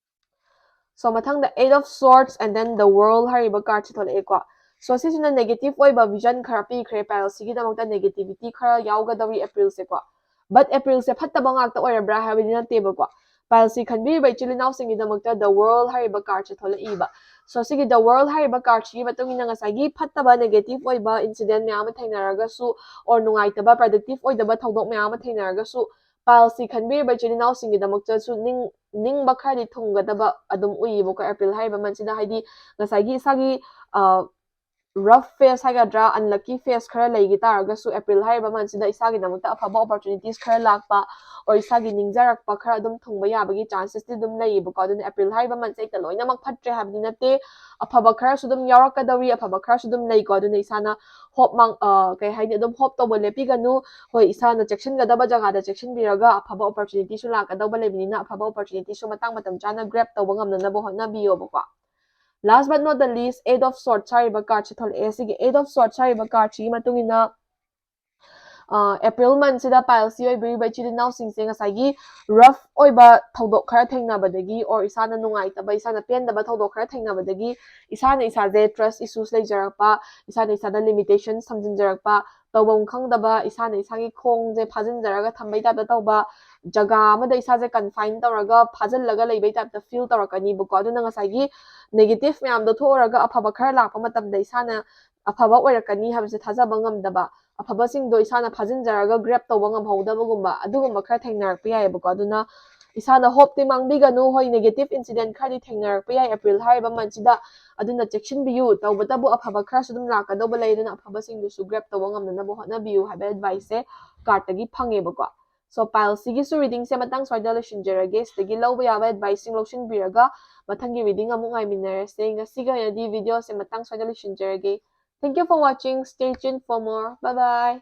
So ꯃꯊꯪꯗ Eight of Swords and then the World ꯍꯥꯏꯔꯤꯕ cardꯁꯦ ꯊꯣꯛꯂꯛꯑꯦꯀꯣ꯫ So ꯁꯤꯁꯤꯅ negative ꯑꯣꯏꯕ vision ꯈꯔ ꯄꯤꯈ꯭ꯔꯦ, Pileꯁꯤꯒꯤꯗꯃꯛꯇ negativity ꯈꯔ ꯌꯥꯎꯒꯗꯧꯔꯤ Aprilꯁꯦꯀꯣ꯫ But Aprilꯁꯦ ꯐꯠꯇꯕ ꯉꯥꯛꯇ ꯑꯣꯏꯔꯕ꯭ꯔꯥ ꯍꯥꯏꯕꯗꯤ ꯅꯠꯇꯦꯕꯀꯣ꯫ Pileꯁꯤ ꯈꯟꯕꯤꯔꯤꯕ ꯏꯆꯤꯜ ꯏꯅꯥꯎꯁꯤꯡꯒꯤꯗꯃꯛꯇ The World ꯍꯥꯏꯔꯤꯕ cardꯁꯦ ꯊꯣꯛꯂꯛꯏꯕ꯫ So ꯁꯤꯒꯤ The World ꯍꯥꯏꯔꯤꯕ cardꯁꯤꯒꯤ ꯃꯇꯨꯡ ꯏꯟꯅ ꯉꯁꯥꯏꯒꯤ ꯐꯠꯇꯕ negative ꯑꯣꯏꯕ incident ꯃꯌꯥꯝ ꯑꯃ ꯊꯦꯡꯅꯔꯒꯁꯨ, or ꯅꯨꯡꯉꯥꯏꯇꯕ productive ꯑꯣꯏꯗꯕ ꯊꯧꯗꯣꯛ ꯃꯌꯥꯝ ꯑꯃ ꯊꯦꯡꯅꯔꯒꯁꯨ, Pileꯁꯤ ꯈꯟꯕꯤꯔꯤꯕ ꯏꯆꯤꯜ ꯏꯅꯥꯎꯁꯤꯡꯒꯤꯗꯃꯛꯇꯁꯨ ꯅꯤꯡ ꯅꯤꯡꯕ ꯈꯔꯗꯤ ꯊꯨꯡꯒꯗꯕ ꯑꯗꯨꯝ ꯎꯏꯌꯦꯕꯀꯣ April ꯍꯥꯏꯔꯤꯕ monthꯁꯤꯗ꯫ ꯍꯥꯏꯗꯤ ꯉꯁꯥꯏꯒꯤ ꯏꯁꯥꯒꯤ ꯑ, rough phase ꯍꯥꯏꯒꯗ꯭ꯔꯥ, unlucky phase ꯈꯔ ꯂꯩꯈꯤ ꯇꯥꯔꯒꯁꯨ April ꯍꯥꯏꯔꯤꯕ monthꯁꯤꯗ ꯏꯁꯥꯒꯤꯗꯃꯛꯇ ꯑꯐꯕ opportunities ꯈꯔ ꯂꯥꯛꯄ, or ꯏꯁꯥꯒꯤ ꯅꯤꯡꯖꯔꯛꯄ ꯈꯔ ꯑꯗꯨꯝ ꯊꯨꯡꯕ ꯌꯥꯕꯒꯤ chancesꯇꯤ ꯑꯗꯨꯝ ꯂꯩꯌꯦꯕꯀꯣ꯫ ꯑꯗꯨꯅ April ꯍꯥꯏꯔꯤꯕ monthꯁꯦ ꯍꯦꯛꯇ ꯂꯣꯏꯅꯃꯛ ꯐꯠꯇ꯭ꯔꯦ ꯍꯥꯏꯕꯗꯤ ꯅꯠꯇꯦ, ꯑꯐꯕ ꯈꯔꯁꯨ ꯑꯗꯨꯝ ꯌꯥꯎꯔꯛꯀꯗꯧꯔꯤ, ꯑꯐꯕ ꯈꯔꯁꯨ ꯑꯗꯨꯝ ꯂꯩꯀꯣ꯫ ꯑꯗꯨꯅ ꯏꯁꯥꯅ hope ꯃꯥꯡ ꯑ, ꯀꯩ ꯍꯥꯏꯅꯤ, ꯑꯗꯨꯝ hope ꯇꯧꯕ ꯂꯦꯞꯄꯤꯒꯅꯨ꯫ ꯍꯣꯏ, ꯏꯁꯥꯅ ꯆꯦꯛꯁꯤꯟꯒꯗꯕ ꯖꯒꯥꯗ ꯆꯦꯛꯁꯤꯟꯕꯤꯔꯒ ꯑꯐꯕ opportunityꯁꯨ ꯂꯥꯛꯀꯗꯧꯕ ꯂꯩꯕꯅꯤꯅ ꯑꯐꯕ opportunityꯁꯨ ꯃꯇꯥꯡ ꯃꯇꯝ ꯆꯥꯅ grab ꯇꯧꯕ ꯉꯝꯅꯅꯕ ꯍꯣꯠꯅꯕꯤꯌꯣꯕꯀꯣ꯫ Last but not the least, Eight of Swords ꯍꯥꯏꯔꯤꯕ cardꯁꯦ ꯊꯣꯛꯂꯛꯑꯦ꯫ ꯁꯤꯒꯤ Eight of Swords ꯍꯥꯏꯔꯤꯕ cardꯁꯤꯒꯤ ꯃꯇꯨꯡ ꯏꯟꯅ ꯑꯦꯄ꯭ꯔꯤꯜ ꯃꯟꯁꯤꯗ ꯄꯥꯏꯜꯁꯀꯤ ꯑꯣꯏꯕꯤꯔꯤꯕ ꯏꯆꯤꯜ ꯏꯅꯥꯎꯁꯤꯡꯁꯦ ꯉꯁꯥꯏꯒꯤ ꯔꯐ ꯑꯣꯏꯕ ꯊꯧꯗꯣꯛ ꯈꯔ ꯊꯦꯡꯅꯕꯗꯒꯤ ꯑꯣꯔ ꯏꯁꯥꯅ ꯅꯨꯡꯉꯥꯏꯇꯕ, ꯏꯁꯥꯅ ꯄꯦꯟꯗꯕ ꯊꯧꯗꯣꯛ ꯈꯔ ꯊꯦꯡꯅꯕꯗꯒꯤ ꯏꯁꯥꯅ ꯏꯁꯥꯁꯦ ꯇ꯭ꯔꯁ ꯏꯁꯨꯁ ꯂꯩꯖꯔꯛꯄ, ꯏꯁꯥꯅ ꯏꯁꯥꯗ ꯂꯤꯃꯤꯇꯦꯁꯟ ꯊꯝꯖꯤꯟꯖꯔꯛꯄ, ꯇꯧꯐꯝ ꯈꯪꯗꯕ, ꯏꯁꯥꯅ ꯏꯁꯥꯒꯤ ꯈꯣꯡꯁꯦ ꯐꯥꯖꯤꯟꯖꯔꯒ ꯊꯝꯕꯩ ꯇꯥꯏꯞꯇ ꯇꯧꯕ, ꯖꯒꯥ ꯑꯃꯗ ꯏꯁꯥꯁꯦ ꯀꯟꯐꯥꯏꯟ ꯇꯧꯔꯒ ꯐꯥꯖꯤꯜꯂꯒ ꯂꯩꯕꯩ ꯇꯥꯏꯞꯇ ꯐꯤꯜ ꯇꯧꯔꯛꯀꯅꯤꯕꯀꯣ꯫ ꯑꯗꯨꯅ ꯉꯁꯥꯏꯒꯤ ꯅꯦꯒꯦꯇꯤꯚ ꯃꯌꯥꯝꯗꯣ ꯊꯣꯛꯎꯔꯒ ꯑꯐꯕ ꯈꯔ ꯂꯥꯛꯄ ꯃꯇꯝꯗ ꯏꯁꯥꯅ ꯑꯐꯕ ꯑꯣꯏꯔꯛꯀꯅꯤ ꯍꯥꯏꯕꯁꯦ ꯊꯥꯖꯕ ꯉꯝꯗꯕ, ꯑꯐꯕꯁꯤꯡꯗꯣ ꯏꯁꯥꯅ ꯐꯥꯖꯤꯟꯖꯔꯒ ꯒ꯭ꯔꯦꯞ ꯇꯧꯕ ꯉꯝꯍꯧꯗꯕꯒꯨꯝꯕ, ꯑꯗꯨꯒꯨꯝꯕ ꯈꯔ ꯊꯦꯡꯅꯔꯛꯄ ꯌꯥꯏꯑꯕꯀꯣ꯫ ꯑꯗꯨꯅ ꯏꯁꯥꯅ ꯍꯣꯞꯇꯤ ꯃꯥꯡꯕꯤꯒꯅꯨ꯫ ꯍꯣꯏ, ꯅꯦꯒꯦꯇꯤꯚ ꯏꯟꯁꯤꯗꯦꯟ ꯈꯔꯗꯤ ꯊꯦꯡꯅꯔꯛꯄ ꯌꯥꯏ ꯑꯦꯄ꯭ꯔꯤꯜ ꯍꯥꯏꯔꯤꯕ ꯃꯟꯁꯤꯗ, ꯑꯗꯨꯅ ꯆꯦꯛꯁꯤꯟꯕꯤꯌꯨ꯫ ꯇꯧꯕꯇꯕꯨ ꯑꯐꯕ ꯈꯔꯁꯨ ꯑꯗꯨꯝ ꯂꯥꯛꯀꯗꯧꯕ ꯂꯩ, ꯑꯗꯨꯅ ꯑꯐꯕꯁꯤꯡꯗꯨꯁꯨ ꯒ꯭ꯔꯦꯞ ꯇꯧꯕ ꯉꯝꯅꯅꯕ ꯍꯣꯠꯅꯕꯤꯌꯨ ꯍꯥꯏꯕ ꯑꯦꯗꯚꯥꯏꯁꯁꯦ ꯀꯥꯔꯠꯇꯒꯤ ꯐꯪꯉꯦꯕꯀꯣ꯫ ꯁꯣ ꯄꯥꯏꯜꯁꯤꯒꯤꯁꯨ ꯔꯤꯗꯤꯡꯁꯦ ꯃꯇꯥꯡ ꯁ꯭ꯋꯥꯏꯗ ꯂꯣꯏꯁꯤꯟꯖꯔꯒꯦ꯫ ꯁꯤꯗꯒꯤ ꯂꯧꯕ ꯌꯥꯕ ꯑꯦꯗꯚꯥꯏꯁꯁꯤꯡ ꯂꯧꯁꯤꯟꯕꯤꯔꯒ ꯃꯊꯪꯒꯤ ꯔꯤꯗꯤꯡ ꯑꯃꯨꯛ ꯉꯥꯏꯃꯤꯟꯅꯔꯁꯦ꯫ ꯉꯁꯤꯒꯤ ꯑꯣꯏꯅꯗꯤ ꯚꯤꯗꯤꯑꯣꯁꯦ ꯃꯇꯥꯡ ꯁ꯭ꯋꯥꯏꯗ ꯂꯣꯏꯁꯤꯟꯖꯔꯒꯦ꯫ Thank you for watching. Stay tuned for more. Bye bye.